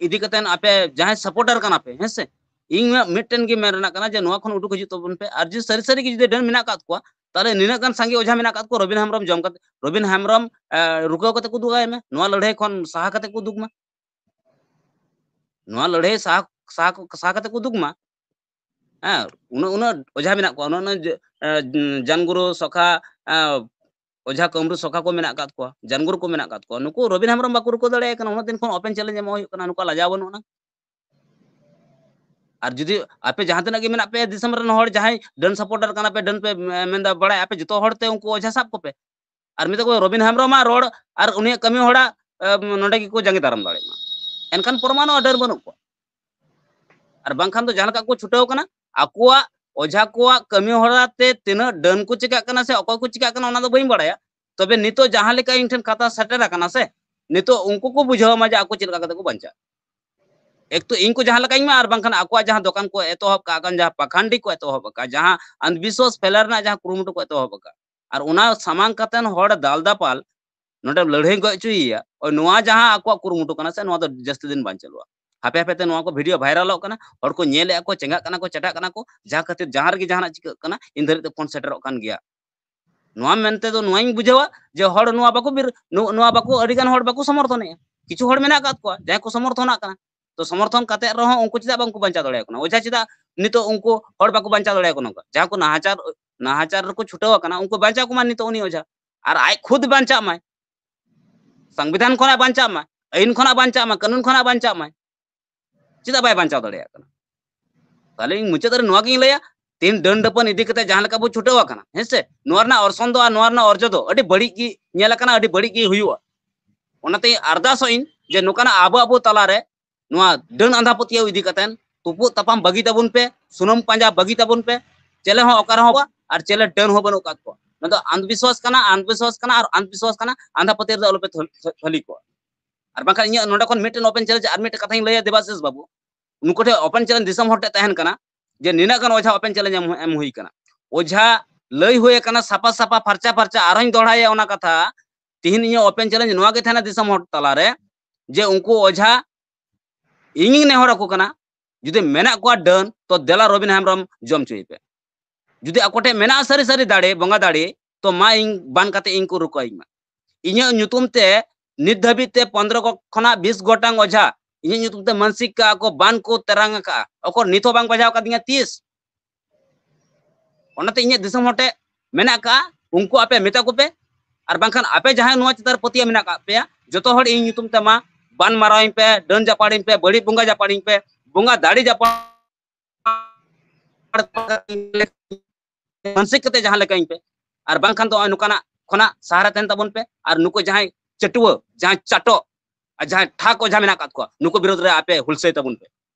ᱤᱫᱤ ᱠᱟᱛᱮ ᱟᱯᱮ ᱡᱟᱦᱟᱸᱭ ᱥᱟᱯᱳᱨᱴᱟᱨ ᱠᱟᱱᱟ ᱯᱮ, ᱦᱮᱸ ᱥᱮ, ᱤᱧ ᱢᱟ ᱢᱤᱫᱴᱮᱱ ᱜᱮ ᱢᱮᱱ ᱨᱮᱱᱟᱜ ᱠᱟᱱᱟ ᱡᱮ ᱱᱚᱣᱟ ᱠᱷᱚᱱ ᱩᱰᱩᱠ ᱦᱤᱡᱩᱜ ᱛᱟᱵᱚᱱ ᱯᱮ᱾ ᱟᱨ ᱡᱩᱫᱤ ᱥᱟᱹᱨᱤ ᱥᱟᱹᱨᱤ ᱜᱮ ᱡᱩᱫᱤ ᱰᱟᱹᱱ ᱢᱮᱱᱟᱜ ᱟᱠᱟᱫ ᱠᱚᱣᱟ, ᱛᱟᱦᱚᱞᱮ ᱱᱤᱱᱟᱹᱜ ᱜᱟᱱ ᱥᱟᱸᱜᱮ ᱚᱡᱷᱟ ᱢᱮᱱᱟᱜ ᱟᱠᱟᱫ ᱠᱚᱣᱟ, ᱨᱚᱵᱤᱱ ᱦᱮᱢᱵᱨᱚᱢ ᱡᱚᱢ ᱠᱟᱛᱮ, ᱨᱚᱵᱤᱱ ᱦᱮᱢᱵᱨᱚᱢ, ᱮ, ᱨᱩᱠᱟᱹᱣ ᱠᱟᱛᱮ ᱠᱚ ᱩᱫᱩᱜ ᱟᱭ ᱢᱮ, ᱱᱚᱣᱟ ᱞᱟᱹᱲᱦᱟᱹᱭ ᱠᱷᱚᱱ ᱥᱟᱦᱟ ᱠᱟᱛᱮ ᱠᱚ ᱩᱫᱩᱜ ᱢᱟ᱾ ᱱᱚᱣᱟ ᱞᱟᱹᱲᱦᱟᱹᱭ ᱥᱟᱦᱟ ᱥᱟᱦᱟ ᱠᱚ- ᱥᱟᱦᱟ ᱠᱟᱛᱮ ᱠᱚ ᱩᱫᱩᱜᱽ ᱢᱟ᱾ ᱦᱮᱸ, ᱩᱱᱟᱹᱜ ᱩᱱᱟᱹᱜ ᱚᱡᱷᱟ ᱢᱮᱱᱟᱜ ᱠᱚᱣᱟ, ᱩᱱᱟᱹᱜ ᱩᱱᱟᱹᱜ ᱡ- ᱮ, ᱡ- ᱡᱟᱱᱜᱩᱨᱩ ᱥᱚᱠᱷᱟ, ᱮ, ᱚᱡᱷᱟ ᱠᱟᱹᱢᱨᱩ ᱥᱚᱠᱷᱟ ᱠᱚ ᱢᱮᱱᱟᱜ ᱟᱠᱟᱫ ᱠᱚᱣᱟ, ᱡᱟᱱᱜᱩᱨᱩ ᱠᱚ ᱢᱮᱱᱟᱜ ᱟᱠᱟᱫ ᱠᱚᱣᱟ, ᱱᱩᱠᱩ ᱨᱚᱵᱤᱱ ᱦᱮᱢᱵᱨᱚᱢ ᱵᱟᱠᱚ ᱨᱩᱠᱟᱹ ᱫᱟᱲᱮᱭᱟᱭ ᱠᱟᱱᱟ᱾ ᱩᱱᱟᱹᱜ ᱫᱤᱱ ᱠᱷᱚᱱ ᱳᱯᱮᱱ ᱪᱮᱞᱮᱧᱡᱽ ᱮᱢᱚᱜ ᱦᱩᱭᱩᱜ ᱠᱟᱱᱟ, ᱱᱩᱠᱩᱣᱟᱜ ᱞᱟᱡᱟᱣ ᱵᱟᱹᱱᱩᱜ ᱟᱱᱟ᱾ ᱟᱨ ᱡᱩᱫᱤ ᱟᱯᱮ ᱡᱟᱦᱟᱸ ᱛᱤᱱᱟᱹᱜ ᱜᱮ ᱢᱮᱱᱟᱜ ᱯᱮᱭᱟ ᱫᱤᱥᱚᱢ ᱨᱮᱱ ᱦᱚᱲ, ᱡᱟᱦᱟᱸᱭ ᱰᱟᱹᱱ ᱥᱟᱯᱳᱨᱴᱟᱨ ᱠᱟᱱᱟ ᱯᱮ, ᱰᱟᱹᱱ ᱯᱮ ᱢᱮᱱᱫᱟ ᱵᱟᱲᱟᱭ, ᱟᱯᱮ ᱡᱚᱛᱚ ᱦᱚᱲ ᱛᱮ ᱩᱱᱠᱩ ᱚᱡᱷᱟ ᱥᱟᱵ ᱠᱚᱯᱮ᱾ ᱟᱨ ᱢᱮᱛᱟ ᱠᱚ ᱨᱚᱵᱤᱱ ᱦᱮᱢᱵᱨᱚᱢᱟᱜ ᱨᱚᱲ ᱟᱨ ᱩᱱᱤᱭᱟᱜ ᱠᱟᱹᱢᱤ ᱦᱚᱲᱟ ᱱᱚᱰᱮ ᱜᱮᱠᱚ ᱡᱟᱸᱜᱮ ᱫᱟᱨᱟᱢ ᱫᱟᱲᱮᱭᱟᱜ ᱢᱟ᱾ ᱮᱱᱠᱷᱟᱱ ᱯᱨᱚᱢᱟᱱᱚᱜᱼᱟ ᱰᱟᱹᱱ ᱵᱟᱹᱱᱩᱜ ᱠᱚᱣᱟ᱾ ᱟᱨ ᱵᱟᱝᱠᱷᱟᱱ ᱫᱚ ᱡᱟᱦᱟᱸ ᱞᱮᱠᱟ ᱠᱚ ᱪᱷᱩᱴᱟᱹᱣ ᱠᱟᱱᱟ, ᱟᱠᱚᱣᱟᱜ ᱚᱡᱷᱟ ᱠᱚᱣᱟᱜ ᱠᱟᱹᱢᱤ ᱦᱚᱨᱟ ᱛᱮ ᱛᱤᱱᱟᱹᱜ ᱰᱟᱹᱱ ᱠᱚ ᱪᱤᱠᱟᱹᱜ ᱠᱟᱱᱟ ᱥᱮ ᱚᱠᱚᱭ ᱠᱚ ᱪᱤᱠᱟᱹᱜ ᱠᱟᱱᱟ, ᱚᱱᱟ ᱫᱚ ᱵᱟᱹᱧ ᱵᱟᱲᱟᱭᱟ᱾ ᱛᱚᱵᱮ ᱱᱤᱛᱚᱜ ᱡᱟᱦᱟᱸ ᱞᱮᱠᱟ ᱤᱧ ᱴᱷᱮᱱ ᱠᱟᱛᱷᱟ ᱥᱮᱴᱮᱨ ᱟᱠᱟᱱᱟ ᱥᱮ, ᱱᱤᱛᱚᱜ ᱩᱱᱠᱩ ᱠᱚ ᱵᱩᱡᱷᱟᱹᱣ ᱢᱟ ᱡᱮ ᱟᱠᱚ ᱪᱮᱫ ᱞᱮᱠᱟ ᱠᱟᱛᱮ ᱠᱚ ᱵᱟᱧᱪᱟᱜᱼᱟ᱾ ᱮᱠ ᱛᱚ ᱤᱧ ᱠᱚ ᱡᱟᱦᱟᱸ ᱞᱮᱠᱟᱧ ᱢᱟ, ᱟᱨ ᱵᱟᱝᱠᱷᱟᱱ ᱟᱠᱚᱣᱟᱜ ᱡᱟᱦᱟᱸ ᱫᱚᱠᱟᱱ ᱠᱚ ᱮᱛᱚᱦᱚᱵ ᱠᱟᱜ ᱠᱟᱱ, ᱡᱟᱦᱟᱸ ᱯᱟᱠᱷᱟᱱᱰᱤ ᱠᱚ ᱮᱛᱚᱦᱚᱵ ᱟᱠᱟᱫ, ᱡᱟᱦᱟᱸ ᱟᱱᱫᱷᱵᱤᱥᱣᱟᱥ ᱯᱷᱮᱞᱟᱣ ᱨᱮᱱᱟᱜ ᱡᱟᱦᱟᱸ ᱠᱩᱨᱩᱢᱩᱴᱩ ᱠᱚ ᱮᱛᱚᱦᱚᱵ ᱟᱠᱟᱫ, ᱟᱨ ᱚᱱᱟ ᱥᱟᱢᱟᱝ ᱠᱟᱛᱮᱱ ᱦᱚᱲ ᱫᱟᱞ ᱫᱟᱯᱟᱞ ᱱᱚᱰᱮ ᱞᱟᱹᱲᱦᱟᱹᱭ ᱜᱚᱡ ᱦᱚᱪᱚᱭᱮᱭᱟ, ᱳᱭ ᱱᱚᱣᱟ ᱡᱟᱦᱟᱸ ᱟᱠᱚᱣᱟᱜ ᱠᱩᱨᱩᱢᱩᱴᱩ ᱠᱟᱱᱟ ᱥᱮ, ᱱᱚᱣᱟ ᱫᱚ ᱡᱟᱹᱥᱛᱤ ᱫᱤᱱ ᱵᱟᱝ ᱪᱟᱹᱞᱩᱜᱼᱟ᱾ ᱦᱟᱯᱮ ᱦᱟᱯᱮ ᱛᱮ ᱱᱚᱣᱟ ᱠᱚ ᱵᱷᱤᱰᱤᱭᱳ ᱵᱷᱟᱭᱨᱟᱞᱚᱜ ᱠᱟᱱᱟ, ᱦᱚᱲ ᱠᱚ ᱧᱮᱞᱮᱫᱼᱟ ᱠᱚ, ᱪᱮᱸᱜᱷᱟᱜ ᱠᱟᱱᱟ ᱠᱚ, ᱪᱮᱴᱟᱜ ᱠᱟᱱᱟ ᱠᱚ, ᱡᱟᱦᱟᱸ ᱠᱷᱟᱹᱛᱤᱨ ᱡᱟᱦᱟᱸ ᱨᱮᱜᱮ ᱡᱟᱦᱟᱱᱟᱜ ᱪᱤᱠᱟᱹᱜ ᱠᱟᱱᱟ, ᱤᱧ ᱫᱷᱟᱹᱨᱤᱡ ᱛᱮ ᱯᱷᱳᱱ ᱥᱮᱴᱮᱨᱚᱜ ᱠᱟᱱ ᱜᱮᱭᱟ᱾ ᱱᱚᱣᱟ ᱢᱮᱱᱛᱮ ᱫᱚ ᱱᱚᱣᱟᱧ ᱵᱩᱡᱷᱟᱹᱣᱟ ᱡᱮ ᱦᱚᱲ ᱱᱚᱣᱟ ᱵᱟᱠᱚ ᱵᱤᱨ-, ᱱᱚ-, ᱱᱚᱣᱟ ᱵᱟᱠᱚ, ᱟᱹᱰᱤ ᱜᱟᱱ ᱦᱚᱲ ᱵᱟᱠᱚ ᱥᱚᱢᱚᱨᱛᱷᱚᱱᱮᱜᱼᱟ᱾ ᱠᱤᱪᱷᱩ ᱦᱚᱲ ᱢᱮᱱᱟᱜ ᱟᱠᱟᱫ ᱠᱚᱣᱟ ᱡᱟᱦᱟᱸᱭ ᱠᱚ ᱥᱚᱢᱚᱨᱛᱷᱚᱱᱟᱜ ᱠᱟᱱᱟ᱾ ᱛᱚ ᱥᱚᱢᱚᱨᱛᱷᱚᱱ ᱠᱟᱛᱮ ᱨᱮᱦᱚᱸ ᱩᱱᱠᱩ ᱪᱮᱫᱟᱜ ᱵᱟᱝᱠᱚ ᱵᱟᱧᱪᱟᱣ ᱫᱟᱲᱮᱭᱟᱠᱚ ᱠᱟᱱᱟ? ᱚᱡᱷᱟ ᱪᱮᱫᱟᱜ ᱱᱤᱛᱚᱜ ᱩᱱᱠᱩ ᱦᱚᱲ ᱵᱟᱠᱚ ᱵᱟᱧᱪᱟᱣ ᱫᱟᱲᱮᱭᱟᱠᱚ ᱠᱟᱱᱟ? ᱡᱟᱦᱟᱸ ᱠᱚ ᱱᱟᱦᱟᱪᱟᱨ, ᱱᱟᱦᱟᱪᱟᱨ ᱨᱮᱠᱚ ᱪᱷᱩᱴᱟᱹᱣ ᱟᱠᱟᱱᱟ, ᱩᱱᱠᱩ ᱵᱟᱧᱪᱟᱣ ᱠᱚᱢᱟ ᱱᱤᱛᱚᱜ ᱩᱱᱤ ᱚᱡᱷᱟ, ᱟᱨ ᱟᱡ ᱠᱷᱩᱫ ᱵᱟᱧᱪᱟᱜ ᱢᱟᱭ, ᱥᱚᱝᱵᱤᱫᱷᱟᱱ ᱠᱷᱚᱱᱟᱜ ᱵᱟᱧᱪᱟᱜ ᱢᱟᱭ, ᱟᱹᱭᱤᱱ ᱠᱷᱚᱱᱟᱜ ᱵᱟᱧᱪᱟᱜ ᱢᱟᱭ, ᱠᱟᱹᱱᱩᱱ ᱠᱷᱚᱱᱟᱜ ᱵᱟᱧᱪᱟᱜ ᱢᱟᱭ᱾ ᱪᱮᱫᱟᱜ ᱵᱟᱭ ᱵᱟᱧᱪᱟᱣ ᱫᱟᱲᱮᱭᱟᱜ ᱠᱟᱱᱟ? ᱛᱟᱦᱞᱮ ᱤᱧ ᱢᱩᱪᱟᱹᱫ ᱨᱮ ᱱᱚᱣᱟ ᱜᱤᱧ ᱞᱟᱹᱭᱟ, ᱛᱮᱦᱮᱧ ᱰᱟᱹᱱ ᱰᱟᱹᱯᱟᱹᱱ ᱤᱫᱤ ᱠᱟᱛᱮ ᱡᱟᱦᱟᱸ ᱞᱮᱠᱟ ᱵᱚ ᱪᱷᱩᱴᱟᱹᱣ ᱟᱠᱟᱱᱟ, ᱦᱮᱸ ᱥᱮ, ᱱᱚᱣᱟ ᱨᱮᱱᱟᱜ ᱚᱨᱥᱚᱝ ᱫᱚ ᱟᱨ ᱱᱚᱣᱟ ᱨᱮᱱᱟᱜ ᱚᱨᱡᱚ ᱫᱚ ᱟᱹᱰᱤ ᱵᱟᱹᱲᱤᱡ ᱜᱮ ᱧᱮᱞ ᱟᱠᱟᱱᱟ, ᱟᱹᱰᱤ ᱵᱟᱹᱲᱤᱡ ᱜᱮ ᱦᱩᱭᱩᱜᱼᱟ᱾ ᱚᱱᱟᱛᱮ ᱟᱨᱫᱟᱥᱚᱜ ᱤᱧ ᱡᱮ ᱱᱚᱝᱠᱟᱱᱟᱜ ᱟᱵᱚ ᱟᱵᱚ ᱛᱟᱞᱟᱨᱮ ᱱᱚᱣᱟ ᱰᱟᱹᱱ ᱟᱸᱫᱷᱟ ᱯᱟᱹᱛᱭᱟᱹᱣ ᱤᱫᱤ ᱠᱟᱛᱮ ᱛᱩᱯᱩᱜ ᱛᱟᱯᱟᱢ ᱵᱟᱹᱜᱤ ᱛᱟᱵᱚᱱ ᱯᱮ, ᱥᱩᱱᱩᱢ ᱯᱟᱸᱡᱟ ᱵᱟᱹᱜᱤ ᱛᱟᱵᱚᱱ ᱯᱮ, ᱪᱮᱞᱮ ᱦᱚᱸ ᱚᱠᱟ ᱨᱮᱦᱚᱸ ᱵᱟ-, ᱟᱨ ᱪᱮᱞᱮ ᱰᱟᱹᱱ ᱦᱚᱸ ᱵᱟᱹᱱᱩᱜ ᱟᱠᱟᱫ ᱠᱚᱣᱟ᱾ ᱱᱚᱣᱟ ᱫᱚ ᱟᱸᱫᱷᱵᱤᱥᱣᱟᱥ ᱠᱟᱱᱟ, ᱟᱸᱫᱷᱵᱤᱥᱣᱟᱥ ᱠᱟᱱᱟ, ᱟᱨ ᱟᱸᱫᱷᱵᱤᱥᱣᱟᱥ ᱠᱟᱱᱟ, ᱟᱸᱫᱷᱟ ᱯᱟᱹᱛᱭᱟᱹᱣ ᱨᱮᱫᱚ ᱟᱞᱚᱯᱮ ᱛᱷᱟᱹᱞ-, ᱛᱷᱟᱹᱞᱤ ᱠᱚᱣᱟ᱾ ᱟᱨ ᱵᱟᱝᱠᱷᱟᱱ ᱤᱧᱟᱹᱜ ᱱᱚᱰᱮ ᱠᱷᱚᱱ ᱢᱤᱫᱴᱮᱱ ᱳᱯᱮᱱ ᱪᱮᱞᱮᱧᱡᱽ ᱟᱨ ᱢᱤᱫᱴᱮᱱ ᱠᱟᱛᱷᱟᱧ ᱞᱟᱹᱭᱟ ᱫᱮᱵᱟᱥᱤᱥ ᱵᱟᱹᱵᱩ, ᱱᱩᱠᱩ ᱴᱷᱮᱱ ᱳᱯᱮᱱ ᱪᱮᱞᱮᱧᱡᱽ ᱫᱤᱥᱚᱢ ᱦᱚᱲ ᱴᱷᱮᱱ ᱛᱟᱦᱮᱱ ᱠᱟᱱᱟ ᱡᱮ ᱱᱤᱱᱟᱹᱜ ᱜᱟᱱ ᱚᱡᱷᱟ ᱳᱯᱮᱱ ᱪᱮᱞᱮᱧᱡᱽ ᱮᱢ, ᱮᱢ ᱦᱩᱭ ᱠᱟᱱᱟ᱾ ᱚᱡᱷᱟ ᱞᱟᱹᱭ ᱦᱩᱭ ᱟᱠᱟᱱᱟ ᱥᱟᱯᱷᱟ ᱥᱟᱯᱷᱟ, ᱯᱷᱟᱨᱪᱟ ᱯᱷᱟᱨᱪᱟ, ᱟᱨᱦᱚᱸᱧ ᱫᱚᱦᱲᱟᱭᱟ ᱚᱱᱟ ᱠᱟᱛᱷᱟ, ᱛᱤᱦᱤᱧ ᱤᱧᱟᱹᱜ ᱳᱯᱮᱱ ᱪᱮᱞᱮᱧᱡᱽ ᱱᱚᱣᱟ ᱜᱮ ᱛᱟᱦᱮᱱᱟ ᱫᱤᱥᱚᱢ ᱦᱚᱲ ᱛᱟᱞᱟᱨᱮ, ᱡᱮ ᱩᱱᱠᱩ ᱚᱡᱷᱟ ᱤᱧᱤᱧ ᱱᱮᱦᱚᱨ ᱟᱠᱚ ᱠᱟᱱᱟ, ᱡᱩᱫᱤ ᱢᱮᱱᱟᱜ ᱠᱚᱣᱟ ᱰᱟᱹᱱ, ᱛᱚ ᱫᱮᱞᱟ ᱨᱚᱵᱤᱱ ᱦᱮᱢᱵᱨᱚᱢ ᱡᱚᱢ ᱦᱚᱪᱚᱭᱮ ᱯᱮ᱾ ᱡᱩᱫᱤ ᱟᱠᱚ ᱴᱷᱮᱱ ᱢᱮᱱᱟᱜᱼᱟ ᱥᱟᱹᱨᱤ ᱥᱟᱹᱨᱤ ᱫᱟᱲᱮ, ᱵᱚᱸᱜᱟ ᱫᱟᱲᱮ, ᱛᱚ ᱢᱟ ᱤᱧ ᱵᱟᱱ ᱠᱟᱛᱮ ᱤᱧ ᱠᱚ ᱨᱩᱠᱟᱹᱧ ᱢᱟ᱾ ᱤᱧᱟᱹᱜ ᱧᱩᱛᱩᱢ ᱛᱮ ᱱᱤᱛ ᱫᱷᱟᱹᱵᱤᱡ ᱛᱮ ᱯᱚᱱᱫᱽᱨᱚ ᱠᱚ ᱠᱷᱚᱱᱟᱜ ᱵᱤᱥ ᱜᱚᱴᱟᱝ ᱚᱡᱷᱟ ᱤᱧᱟᱹᱜ ᱧᱩᱛᱩᱢ ᱛᱮ ᱢᱟᱱᱥᱤᱠ ᱠᱟᱜᱼᱟ ᱠᱚ, ᱵᱟᱱ ᱠᱚ ᱛᱮᱨᱟᱝ ᱟᱠᱟᱜᱼᱟ, ᱚᱠᱚᱨ ᱱᱤᱛ ᱦᱚᱸ ᱵᱟᱝ ᱵᱟᱡᱟᱣ ᱟᱠᱟᱫᱤᱧᱟ ᱛᱤᱥ᱾ ᱚᱱᱟᱛᱮ ᱤᱧᱟᱹᱜ ᱫᱤᱥᱚᱢ ᱦᱚᱲ ᱴᱷᱮᱱ ᱢᱮᱱᱟᱜ ᱟᱠᱟᱜᱼᱟ, ᱩᱱᱠᱩ ᱟᱯᱮ ᱢᱮᱛᱟ ᱠᱚᱯᱮ, ᱟᱨ ᱵᱟᱝᱠᱷᱟᱱ ᱟᱯᱮ ᱡᱟᱦᱟᱸᱭ ᱱᱚᱣᱟ ᱪᱮᱛᱟᱱ ᱨᱮ ᱯᱟᱹᱛᱭᱟᱹᱣ ᱢᱮᱱᱟᱜ ᱟᱠᱟᱫ ᱯᱮᱭᱟ, ᱡᱚᱛᱚ ᱦᱚᱲ ᱤᱧ ᱧᱩᱛᱩᱢ ᱛᱮ ᱢᱟ ᱵᱟᱱ ᱢᱟᱨᱟᱣᱤᱧ ᱯᱮ, ᱰᱟᱹᱱ ᱡᱟᱯᱟᱲᱤᱧ ᱯᱮ, ᱵᱟᱹᱲᱤᱡ ᱵᱚᱸᱜᱟ ᱡᱟᱯᱟᱲᱤᱧ ᱯᱮ, ᱵᱚᱸᱜᱟ ᱫᱟᱲᱮ ᱡᱟᱯᱟᱲ ᱢᱟᱱᱥᱤᱠ ᱠᱟᱛᱮ ᱡᱟᱦᱟᱸ ᱞᱮᱠᱟᱧ ᱯᱮ, ᱟᱨ ᱵᱟᱝᱠᱷᱟᱱ ᱫᱚ ᱱᱚᱜᱼᱚᱭ ᱱᱚᱝᱠᱟᱱᱟᱜ ᱠᱷᱚᱱᱟᱜ ᱥᱟᱦᱟᱨᱮ ᱛᱟᱦᱮᱱ ᱛᱟᱵᱚᱱ ᱯᱮ᱾ ᱟᱨ ᱱᱩᱠᱩ ᱡᱟᱦᱟᱸᱭ ᱪᱟᱹᱴᱩᱣᱟᱹ, ᱡᱟᱦᱟᱸᱭ ᱪᱟᱴᱚᱜ, ᱟᱨ ᱡᱟᱦᱟᱸᱭ ᱴᱷᱟᱠ ᱠᱚ ᱡᱟᱦᱟᱸ ᱢᱮᱱᱟᱜ ᱟᱠᱟᱫ ᱠᱚᱣᱟ, ᱱᱩᱠᱩ ᱵᱤᱨᱳᱫᱷ ᱨᱮ ᱟᱯᱮ ᱦᱩᱞᱥᱟᱹᱭ ᱛᱟᱵᱚᱱ ᱯᱮ᱾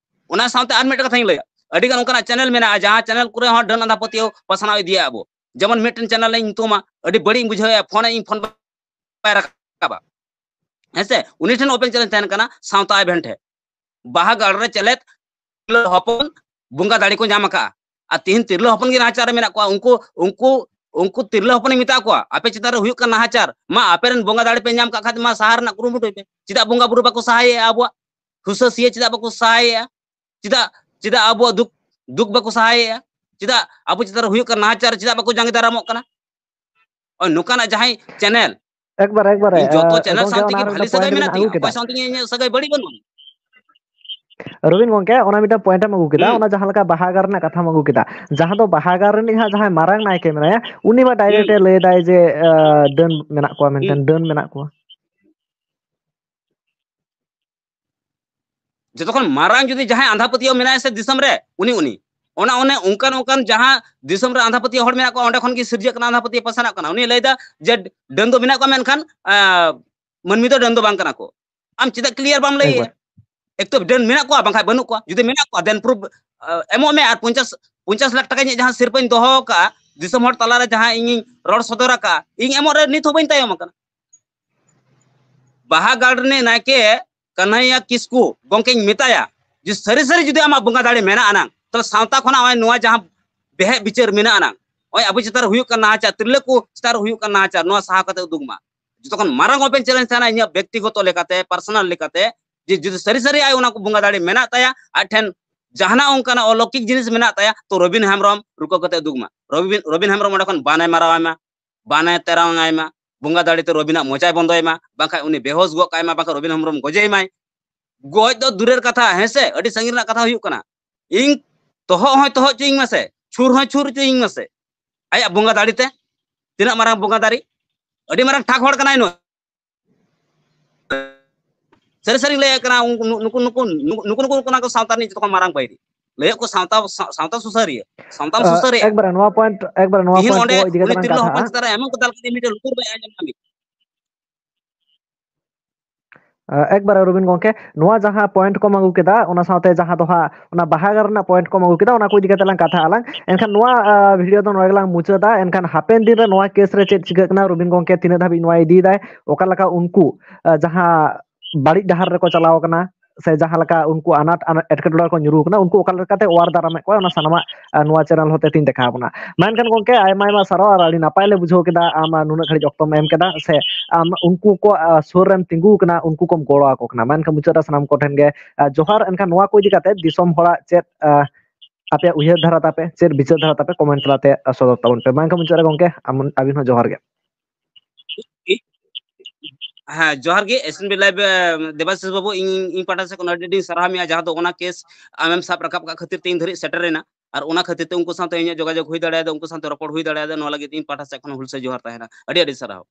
ᱚᱱᱟ ᱥᱟᱶᱛᱮ ᱟᱨ ᱢᱤᱫᱴᱮᱱ ᱠᱟᱛᱷᱟᱧ ᱞᱟᱹᱭᱟ, ᱟᱹᱰᱤ ᱜᱟᱱ ᱚᱱᱠᱟᱱᱟᱜ ᱪᱮᱱᱮᱞ ᱢᱮᱱᱟᱜᱼᱟ, ᱡᱟᱦᱟᱸ ᱪᱮᱱᱮᱞ ᱠᱚᱨᱮ ᱦᱚᱸ ᱰᱟᱹᱱ ᱟᱸᱫᱷᱟ ᱯᱟᱹᱛᱭᱟᱹᱣ ᱯᱟᱥᱱᱟᱣ ᱤᱫᱤᱭᱟ ᱟᱵᱚ᱾ ᱡᱮᱢᱚᱱ ᱢᱤᱫᱴᱮᱱ ᱪᱮᱱᱮᱞ ᱤᱧ ᱧᱩᱛᱩᱢᱟ, ᱟᱹᱰᱤ ᱵᱟᱹᱲᱤᱡ ᱤᱧ ᱵᱩᱡᱷᱟᱹᱣᱮᱫᱼᱟ, ᱯᱷᱳᱱ ᱤᱧ ᱯᱷᱳᱱ ᱵᱟᱭ ᱨᱟᱠᱟᱵᱟ᱾ ᱦᱮᱸᱥᱮ, ᱩᱱᱤ ᱴᱷᱮᱱ ᱳᱯᱮᱱ ᱪᱮᱞᱮᱧᱡᱽ ᱛᱟᱦᱮᱱ ᱠᱟᱱᱟ, ᱥᱟᱶᱛᱟ ᱮᱵᱷᱮᱱ ᱴᱷᱮᱱ᱾ ᱵᱟᱦᱟ ᱜᱟᱲ ᱨᱮ ᱪᱮᱞᱮᱫ ᱛᱤᱨᱞᱟᱹ ᱦᱚᱯᱚᱱ ᱵᱚᱸᱜᱟ ᱫᱟᱲᱮ ᱠᱚ ᱧᱟᱢ ᱟᱠᱟᱫᱼᱟ᱾ ᱟᱨ ᱛᱤᱦᱤᱧ ᱛᱤᱨᱞᱟᱹ ᱦᱚᱯᱚᱱ ᱜᱮ ᱱᱟᱦᱟᱪᱟᱨ ᱨᱮ ᱢᱮᱱᱟᱜ ᱠᱚᱣᱟ, ᱩᱱᱠᱩ, ᱩᱱᱠᱩ, ᱩᱱᱠᱩ ᱛᱤᱨᱞᱟᱹ ᱦᱚᱯᱚᱱᱤᱧ ᱢᱮᱛᱟ ᱠᱚᱣᱟ, ᱟᱯᱮ ᱪᱮᱛᱟᱱ ᱨᱮ ᱦᱩᱭᱩᱜ ᱠᱟᱱᱟ ᱱᱟᱦᱟᱪᱟᱨ, ᱢᱟ ᱟᱯᱮ ᱨᱮᱱ ᱵᱚᱸᱜᱟ ᱫᱟᱲᱮ ᱯᱮ ᱧᱟᱢ ᱠᱟᱜ ᱠᱷᱟᱱ ᱢᱟ ᱥᱟᱦᱟ ᱨᱮᱱᱟᱜ ᱠᱩᱨᱩᱢᱩᱴᱩᱭ ᱯᱮ᱾ ᱪᱮᱫᱟᱜ ᱵᱚᱸᱜᱟ ᱵᱩᱨᱩ ᱵᱟᱠᱚ ᱥᱟᱦᱟᱭᱮᱫᱼᱟ ᱟᱵᱚᱣᱟᱜ? ᱦᱩᱥᱟᱹᱥᱤᱭᱟᱹ ᱪᱮᱫᱟᱜ ᱵᱟᱠᱚ ᱥᱟᱦᱟᱭᱮᱫᱼᱟ? ᱪᱮᱫᱟᱜ, ᱪᱮᱫᱟᱜ ᱟᱵᱚᱣᱟᱜ ᱫᱩᱠ, ᱫᱩᱠ ᱵᱟᱠᱚ ᱥᱟᱦᱟᱭᱮᱫᱼᱟ? ᱪᱮᱫᱟᱜ ᱟᱵᱚ ᱪᱮᱛᱟᱱ ᱨᱮ ᱦᱩᱭᱩᱜ ᱠᱟᱱᱟ ᱱᱟᱦᱟᱪᱟᱨ, ᱪᱮᱫᱟᱜ ᱵᱟᱠᱚ ᱡᱟᱸᱜᱮ ᱫᱟᱨᱟᱢᱚᱜ ᱠᱟᱱᱟ? ᱱᱚᱝᱠᱟᱱᱟᱜ ᱡᱟᱦᱟᱸᱭ ᱪᱮᱱᱮᱞ, ᱮᱠᱵᱟᱨᱮ, ᱮᱠᱵᱟᱨᱮ, ᱤᱧ ᱡᱚᱛᱚ ᱟᱸ, ᱪᱮᱱᱮᱞ ᱜᱚᱝᱠᱮ, ᱥᱟᱶ ᱚᱱᱟ ᱛᱮᱜᱮ ᱨᱮ ᱵᱷᱟᱞᱤ ᱢᱤᱫᱴᱟᱝ ᱥᱟᱹᱜᱟᱹᱭ point ᱵᱮᱱ ᱢᱮᱱᱟᱜ ᱟᱹᱜᱩ ᱛᱤᱧᱟ, ᱠᱮᱫᱟ᱾ ᱚᱠᱚᱭ ᱥᱟᱶ ᱛᱮᱜᱮ ᱤᱧᱟᱹᱜ ᱥᱟᱹᱜᱟᱹᱭ ᱵᱟᱹᱲᱤᱡ ᱵᱟᱹᱱᱩᱜᱼᱟ᱾ ᱨᱚᱵᱤᱱ ᱜᱚᱝᱠᱮ, ᱚᱱᱟ ᱢᱤᱫᱴᱟᱝ point ᱮᱢ ᱟᱹᱜᱩ ᱠᱮᱫᱟ, ᱦᱩᱸ᱾ ᱚᱱᱟ ᱡᱟᱦᱟᱸ ᱞᱮᱠᱟ ᱵᱟᱦᱟ ᱜᱟᱲ ᱨᱮᱱᱟᱜ ᱠᱟᱛᱷᱟᱢ ᱟᱹᱜᱩ ᱠᱮᱫᱟ, ᱡᱟᱦᱟᱸ ᱫᱚ ᱵᱟᱦᱟ ᱜᱟᱲ ᱨᱤᱱᱤᱡ ᱦᱟᱸᱜ ᱡᱟᱦᱟᱸᱭ ᱢᱟᱨᱟᱝ ᱱᱟᱭᱠᱮ ᱢᱮᱱᱟᱭᱟ, ᱩᱱᱤ ᱢᱟ direct ᱦᱩᱸ᱾ ᱮ ᱞᱟᱹᱭ ᱫᱟᱭ ᱡᱮ, ᱟᱸ, ᱰᱟᱹᱱ ᱢᱮᱱᱟᱜ ᱠᱚᱣᱟ ᱢᱮᱱᱛᱮ, ᱦᱩᱸ᱾ ᱰᱟᱹᱱ ᱢᱮᱱᱟᱜ ᱠᱚᱣᱟ᱾ ᱡᱚᱛᱚ ᱠᱷᱚᱱ ᱢᱟᱨᱟᱝ ᱡᱩᱫᱤ ᱡᱟᱦᱟᱸᱭ ᱟᱸᱫᱷᱟ ᱯᱟᱹᱛᱭᱟᱹᱣ ᱢᱮᱱᱟᱭᱟ ᱥᱮ ᱫᱤᱥᱚᱢ ᱨᱮ, ᱩᱱᱤ, ᱩᱱᱤ᱾ ᱚᱱᱟ, ᱚᱱᱮ ᱚᱱᱠᱟᱱ, ᱚᱱᱠᱟᱱ ᱡᱟᱦᱟᱸ ᱫᱤᱥᱚᱢ ᱨᱮ ᱟᱸᱫᱷᱟ ᱯᱟᱹᱛᱭᱟᱹᱣ ᱦᱚᱲ ᱢᱮᱱᱟᱜ ᱠᱚᱣᱟ, ᱚᱸᱰᱮ ᱠᱷᱚᱱ ᱜᱮ ᱥᱤᱨᱡᱟᱹᱜ ᱠᱟᱱᱟ ᱟᱸᱫᱷᱟ ᱯᱟᱹᱛᱭᱟᱹᱣ ᱯᱟᱥᱱᱟᱜ ᱠᱟᱱᱟ᱾ ᱩᱱᱤ ᱞᱟᱹᱭ ᱫᱟ ᱡᱮ ᱰᱟᱹᱱ ᱫᱚ ᱢᱮᱱᱟᱜ ᱠᱚᱣᱟ, ᱢᱮᱱᱠᱷᱟᱱ, ᱟᱸ, ᱢᱟᱹᱱᱢᱤ ᱫᱚ ᱰᱟᱹᱱ ᱫᱚ ᱵᱟᱝ ᱠᱟᱱᱟ ᱠᱚ᱾ ᱟᱢ ᱪᱮᱫᱟᱜ clear ᱵᱟᱢ ᱞᱟᱹᱭᱮᱜᱼᱟ? ᱮᱠᱵᱟᱨ᱾ ᱮᱠ ᱛᱚ ᱰᱟᱹᱱ ᱢᱮᱱᱟᱜ ᱠᱚᱣᱟ, ᱵᱟᱝᱠᱷᱟᱡ ᱵᱟᱹᱱᱩᱜ ᱠᱚᱣᱟ᱾ ᱡᱩᱫᱤ ᱢᱮᱱᱟᱜ ᱠᱚᱣᱟ, then proof, ᱟᱸ, ᱮᱢᱚᱜ ᱢᱮ ᱟᱨ ᱯᱚᱧᱪᱟᱥ, ᱯᱚᱧᱪᱟᱥ ᱞᱟᱠᱷ ᱴᱟᱠᱟ ᱤᱧᱟᱹᱜ ᱡᱟᱦᱟᱸ ᱥᱤᱨᱯᱟᱹᱧ ᱫᱚᱦᱚ ᱟᱠᱟᱫᱼᱟ, ᱫᱤᱥᱚᱢ ᱦᱚᱲ ᱛᱟᱞᱟᱨᱮ ᱡᱟᱦᱟᱸ ᱤᱧᱤᱧ ᱨᱚᱲ ᱥᱚᱫᱚᱨ ᱟᱠᱟᱫᱼᱟ, ᱤᱧ ᱮᱢᱚᱜ ᱨᱮ ᱱᱤᱛ ᱦᱚᱸ ᱵᱟᱹᱧ ᱛᱟᱭᱚᱢ ᱟᱠᱟᱱᱟ᱾ ᱵᱟᱦᱟ ᱜᱟᱲ ᱨᱤᱱᱤᱡ ᱱᱟᱭᱠᱮ ᱠᱟᱱᱦᱟᱭᱟ ᱠᱤᱥᱠᱩ ᱜᱚᱝᱠᱮᱧ ᱢᱮᱛᱟᱭᱟ ᱡᱮ ᱥᱟᱹᱨᱤ ᱥᱟᱹᱨᱤ ᱡᱩᱫᱤ ᱟᱢᱟᱜ ᱵᱚᱸᱜᱟ ᱫᱟᱲᱮ ᱢᱮᱱᱟᱜ ᱟᱱᱟᱝ, ᱛᱟᱦᱞᱮ ᱥᱟᱶᱛᱟ ᱠᱷᱚᱱᱟᱜ ᱱᱚᱜᱼᱚᱭ ᱱᱚᱣᱟ ᱡᱟᱦᱟᱸ ᱵᱮᱦᱮᱫ ᱵᱤᱪᱟᱹᱨ ᱢᱮᱱᱟᱜ ᱟᱱᱟᱝ, ᱱᱚᱜᱼᱚᱭ ᱟᱵᱚ ᱪᱮᱛᱟᱱ ᱨᱮ ᱦᱩᱭᱩᱜ ᱠᱟᱱ ᱱᱟᱦᱟᱪᱟᱨ, ᱛᱤᱨᱞᱟᱹ ᱠᱚ ᱪᱮᱛᱟᱱ ᱨᱮ ᱦᱩᱭᱩᱜ ᱠᱟᱱ ᱱᱟᱦᱟᱪᱟᱨ, ᱱᱚᱣᱟ ᱥᱟᱦᱟ ᱠᱟᱛᱮ ᱩᱫᱩᱜ ᱢᱟ᱾ ᱡᱚᱛᱚ ᱠᱷᱚᱱ ᱢᱟᱨᱟᱝ open challenge ᱛᱟᱦᱮᱱᱟ ᱤᱧᱟᱹᱜ ᱵᱮᱠᱛᱤᱜᱚᱛᱚ ᱞᱮᱠᱟᱛᱮ, personal ᱞᱮᱠᱟᱛᱮ, ᱡᱮ ᱡᱩᱫᱤ ᱥᱟᱹᱨᱤ ᱥᱟᱹᱨᱤ ᱟᱡ ᱚᱱᱟ ᱠᱚ ᱵᱚᱸᱜᱟ ᱫᱟᱲᱮ ᱢᱮᱱᱟᱜ ᱛᱟᱭᱟ, ᱟᱡ ᱴᱷᱮᱱ ᱡᱟᱦᱟᱱᱟᱜ ᱚᱱᱠᱟᱱᱟᱜ ᱚᱞᱚᱠᱤᱠ ᱡᱤᱱᱤᱥ ᱢᱮᱱᱟᱜ ᱛᱟᱭᱟ, ᱛᱚ ᱨᱚᱵᱤᱱ ᱦᱮᱢᱵᱨᱚᱢ ᱨᱩᱠᱟᱹ ᱠᱟᱛᱮ ᱩᱫᱩᱜ ᱢᱟ᱾ ᱨᱚᱵᱤᱱ, ᱨᱚᱵᱤᱱ ᱦᱮᱢᱵᱨᱚᱢ ᱚᱸᱰᱮ ᱠᱷᱚᱱ ᱵᱟᱱᱮ ᱢᱟᱨᱟᱣ ᱟᱭ ᱢᱟ, ᱵᱟᱱᱮ ᱛᱮᱨᱟᱝ ᱟᱭ ᱢᱟ, ᱵᱚᱸᱜᱟ ᱫᱟᱲᱮ ᱛᱮ ᱨᱚᱵᱤᱱᱟᱜ ᱢᱚᱪᱟᱭ ᱵᱚᱱᱫᱚᱭ ᱢᱟ, ᱵᱟᱝᱠᱷᱟᱱ ᱩᱱᱤ ᱵᱮᱦᱳᱥ ᱜᱚᱫ ᱠᱟᱭ ᱢᱟ, ᱵᱟᱝᱠᱷᱟᱱ ᱨᱚᱵᱤᱱ ᱦᱮᱢᱵᱨᱚᱢ ᱜᱚᱡᱮᱭ ᱢᱟᱭ᱾ ᱜᱚᱡ ᱫᱚ ᱫᱩᱨᱮᱨ ᱠᱟᱛᱷᱟ, ᱦᱮᱸ ᱥᱮ? ᱟᱹᱰᱤ ᱥᱟᱺᱜᱤᱧ ᱨᱮᱱᱟᱜ ᱠᱟᱛᱷᱟ ᱦᱩᱭᱩᱜ ᱠᱟᱱᱟ᱾ ᱤᱧ ᱛᱚᱦᱚᱜ ᱦᱚᱸᱭ ᱛᱚᱦᱚᱜ ᱦᱚᱪᱚᱭᱤᱧ ᱢᱟᱥᱮ, ᱪᱷᱩᱨ ᱦᱚᱸᱭ ᱪᱷᱩᱨ ᱦᱚᱪᱚᱭᱤᱧ ᱢᱟᱥᱮ, ᱟᱭᱟᱜ ᱵᱚᱸᱜᱟ ᱫᱟᱲᱮ ᱛᱮ᱾ ᱛᱤᱱᱟᱹᱜ ᱢᱟᱨᱟᱝ ᱵᱚᱸᱜᱟ ᱫᱟᱲᱮ, ᱟᱹᱰᱤ ᱢᱟᱨᱟᱝ ᱴᱷᱟᱠ ᱦᱚᱲ ᱠᱟᱱᱟᱭ ᱱᱩᱭ᱾ ᱥᱟᱹᱨᱤ ᱥᱟᱹᱨᱤᱧ ᱞᱟᱹᱭᱮᱫ ᱠᱟᱱᱟ, ᱩᱱᱠᱩ, ᱱᱩᱠᱩ, ᱱᱩᱠᱩ, ᱱᱩᱠᱩ, ᱱᱩᱠᱩ, ᱱᱩᱠᱩ ᱠᱟᱱᱟ ᱠᱚ ᱥᱟᱶᱛᱟ ᱨᱤᱱᱤᱡ ᱡᱚᱛᱚ ᱠᱷᱚᱱ ᱢᱟᱨᱟᱝ ᱵᱟᱹᱭᱨᱤ᱾ ᱞᱟᱹᱭᱮᱫ ᱠᱚ ᱥᱟᱶᱛᱟ, ᱥᱟᱶ-, ᱥᱟᱶᱛᱟ ᱥᱩᱥᱟᱹᱨᱤᱭᱟᱹ᱾ ᱥᱟᱶᱛᱟᱢ ᱟ, ᱥᱩᱥᱟᱹᱨᱤᱭᱟᱹ᱾ ᱮᱠᱵᱟᱨᱮ ᱱᱚᱣᱟ point, ᱮᱠᱵᱟᱨᱮ ᱱᱚᱣᱟ ᱛᱤᱦᱤᱧ point ᱚᱸᱰᱮ ᱠᱚ ᱤᱫᱤ ᱠᱟᱛᱮ ᱩᱱᱤ ᱞᱟᱝ ᱛᱤᱨᱞᱟᱹ ᱠᱟᱛᱷᱟᱜᱼᱟ᱾ ᱦᱚᱯᱚᱱ ᱪᱮᱛᱟᱱ ᱨᱮ ᱮᱢᱚᱱ ᱠᱚ ᱫᱟᱞ ᱠᱮᱫᱮᱭᱟ, ᱢᱤᱫᱴᱮᱱ ᱞᱩᱛᱩᱨ ᱵᱟᱭ ᱟᱸᱡᱚᱢ ᱧᱟᱢᱮᱫ᱾ ᱟ, ᱮᱠᱵᱟᱨᱮ ᱨᱚᱵᱤᱱ ᱜᱚᱝᱠᱮ, ᱱᱚᱣᱟ ᱡᱟᱦᱟᱸ point ᱠᱚᱢ ᱟᱹᱜᱩ ᱠᱮᱫᱟ, ᱚᱱᱟ ᱥᱟᱶᱛᱮ ᱡᱟᱦᱟᱸ ᱫᱚ ᱦᱟᱸᱜ ᱚᱱᱟ ᱵᱟᱦᱟ ᱜᱟᱨ ᱨᱮᱱᱟᱜ point ᱠᱚᱢ ᱟᱹᱜᱩ ᱠᱮᱫᱟ, ᱚᱱᱟ ᱠᱚ ᱤᱫᱤ ᱠᱟᱛᱮ ᱞᱟᱝ ᱠᱟᱛᱷᱟᱜᱼᱟ ᱞᱟᱝ᱾ ᱮᱱᱠᱷᱟᱱ ᱱᱚᱣᱟ, ᱟ, video ᱫᱚ ᱱᱚᱰᱮ ᱜᱮᱞᱟᱝ ᱢᱩᱪᱟᱹᱫᱟ᱾ ᱮᱱᱠᱷᱟᱱ ᱦᱟᱯᱮᱱ ᱫᱤᱱ ᱨᱮ ᱱᱚᱣᱟ case ᱨᱮ ᱪᱮᱫ ᱪᱤᱠᱟᱹᱜ ᱠᱟᱱᱟ, ᱨᱚᱵᱤᱱ ᱜᱚᱝᱠᱮ ᱛᱤᱱᱟᱹᱜ ᱫᱷᱟᱹᱵᱤᱡ ᱱᱚᱣᱟ ᱤᱫᱤᱭᱮᱫᱟᱭ, ᱚᱠᱟ ᱞᱮᱠᱟ ᱩᱱᱠᱩ, ᱟ, ᱡᱟᱦᱟᱸ ᱵᱟᱹᱲᱤᱡ ᱰᱟᱦᱟᱨ ᱨᱮᱠᱚ ᱪᱟᱞᱟᱣ ᱠᱟᱱᱟ, ᱥᱮ ᱡᱟᱦᱟᱸ ᱞᱮᱠᱟ ᱩᱱᱠᱩ ᱟᱱᱟᱴ, ᱟᱱᱟᱴ ᱮᱴᱠᱮᱴᱚᱬᱮ ᱨᱮᱠᱚ ᱧᱩᱨᱩ ᱠᱟᱱᱟ, ᱩᱱᱠᱩ ᱚᱠᱟ ᱞᱮᱠᱟᱛᱮ ᱚᱣᱟᱨ ᱫᱟᱨᱟᱢᱮᱫ ᱠᱚᱣᱟ, ᱚᱱᱟ ᱥᱟᱱᱟᱢᱟᱜ, ᱟ, ᱱᱚᱣᱟ channel ᱦᱚᱛᱮ ᱛᱤᱧ ᱫᱮᱠᱷᱟᱣ ᱵᱚᱱᱟ᱾ ᱢᱟ ᱮᱱᱠᱷᱟᱱ ᱜᱚᱝᱠᱮ, ᱟᱭᱢᱟ ᱟᱭᱢᱟ ᱥᱟᱨᱦᱟᱣ, ᱟᱨ ᱟᱹᱰᱤ ᱱᱟᱯᱟᱭ ᱞᱮ ᱵᱩᱡᱷᱟᱹᱣ ᱠᱮᱫᱟ ᱟᱢ ᱱᱩᱱᱟᱹᱜ ᱜᱷᱟᱹᱲᱤᱡ ᱚᱠᱛᱚᱢ ᱮᱢ ᱠᱮᱫᱟ, ᱥᱮ ᱟᱢ ᱩᱱᱠᱩ ᱠᱚ, ᱟ, ᱥᱩᱨ ᱨᱮᱢ ᱛᱤᱸᱜᱩ ᱠᱟᱱᱟ, ᱩᱱᱠᱩ ᱠᱚᱢ ᱜᱚᱲᱚ ᱟᱠᱚ ᱠᱟᱱᱟ᱾ ᱢᱟ ᱮᱱᱠᱷᱟᱱ ᱢᱩᱪᱟᱹᱫ ᱨᱮ ᱥᱟᱱᱟᱢ ᱠᱚᱴᱷᱮᱱ ᱜᱮ, ᱟ, ᱡᱚᱦᱟᱨ᱾ ᱮᱱᱠᱷᱟᱱ ᱱᱚᱣᱟ ᱠᱚ ᱤᱫᱤ ᱠᱟᱛᱮ ᱫᱤᱥᱚᱢ ᱦᱚᱲᱟᱜ ᱪᱮᱫ, ᱟ, ᱟᱯᱮᱭᱟᱜ ᱩᱭᱦᱟᱹᱨ ᱫᱷᱟᱨᱟ ᱛᱟᱯᱮ, ᱪᱮᱫ ᱵᱤᱪᱟᱹᱨ ᱫᱷᱟᱨᱟ ᱛᱟᱯᱮ, comment ᱛᱟᱞᱟᱛᱮ, ᱟ, ᱥᱚᱫᱚᱨ ᱛᱟᱵᱚᱱ ᱯᱮ᱾ ᱢᱟ ᱮᱱᱠᱷᱟᱱ ᱢᱩᱪᱟᱹᱫ ᱨᱮ ᱜᱚᱝᱠᱮ, ᱟᱢ, ᱟᱹᱵᱤᱱ ᱦᱚᱸ ᱡᱚᱦᱟᱨ ᱜᱮ᱾ ᱦᱮᱸ, ᱡᱚᱦᱟᱨ ᱜᱮ, S N B Live, ᱮ, ᱫᱮᱵᱟᱥᱤᱥ ᱵᱟᱹᱵᱩ, ᱤᱧ, ᱤᱧ ᱯᱟᱦᱴᱟ ᱥᱮᱫ ᱠᱷᱚᱱ ᱟᱹᱰᱤ ᱟᱹᱰᱤ ᱥᱟᱨᱦᱟᱣ ᱢᱮᱭᱟ, ᱡᱟᱦᱟᱸ ᱫᱚ ᱚᱱᱟ case ᱟᱢᱮᱢ ᱥᱟᱵ ᱨᱟᱠᱟᱵ ᱠᱟᱜ ᱠᱷᱟᱹᱛᱤᱨ ᱛᱮ ᱤᱧ ᱫᱷᱟᱹᱨᱤᱡ ᱥᱮᱴᱮᱨ ᱮᱱᱟ, ᱟᱨ ᱚᱱᱟ ᱠᱷᱟᱹᱛᱤᱨ ᱛᱮ ᱩᱱᱠᱩ ᱥᱟᱶᱛᱮ ᱤᱧᱟᱹᱜ ᱡᱳᱜᱟᱡᱳᱜᱽ ᱦᱩᱭ ᱫᱟᱲᱮᱭᱟᱫᱟ, ᱩᱱᱠᱩ ᱥᱟᱶᱛᱮ ᱨᱚᱯᱚᱲ ᱦᱩᱭ ᱫᱟᱲᱮᱭᱟᱫᱟ, ᱱᱚᱣᱟ ᱞᱟᱹᱜᱤᱫ ᱤᱧ ᱯᱟᱦᱴᱟ ᱥᱮᱫ ᱠᱷᱚᱱ ᱦᱩᱞᱥᱟᱹᱭ ᱡᱚᱦᱟᱨ ᱛᱟᱦᱮᱱᱟ᱾ ᱟᱹᱰᱤ ᱟᱹᱰᱤ ᱥᱟᱨᱦᱟᱣ᱾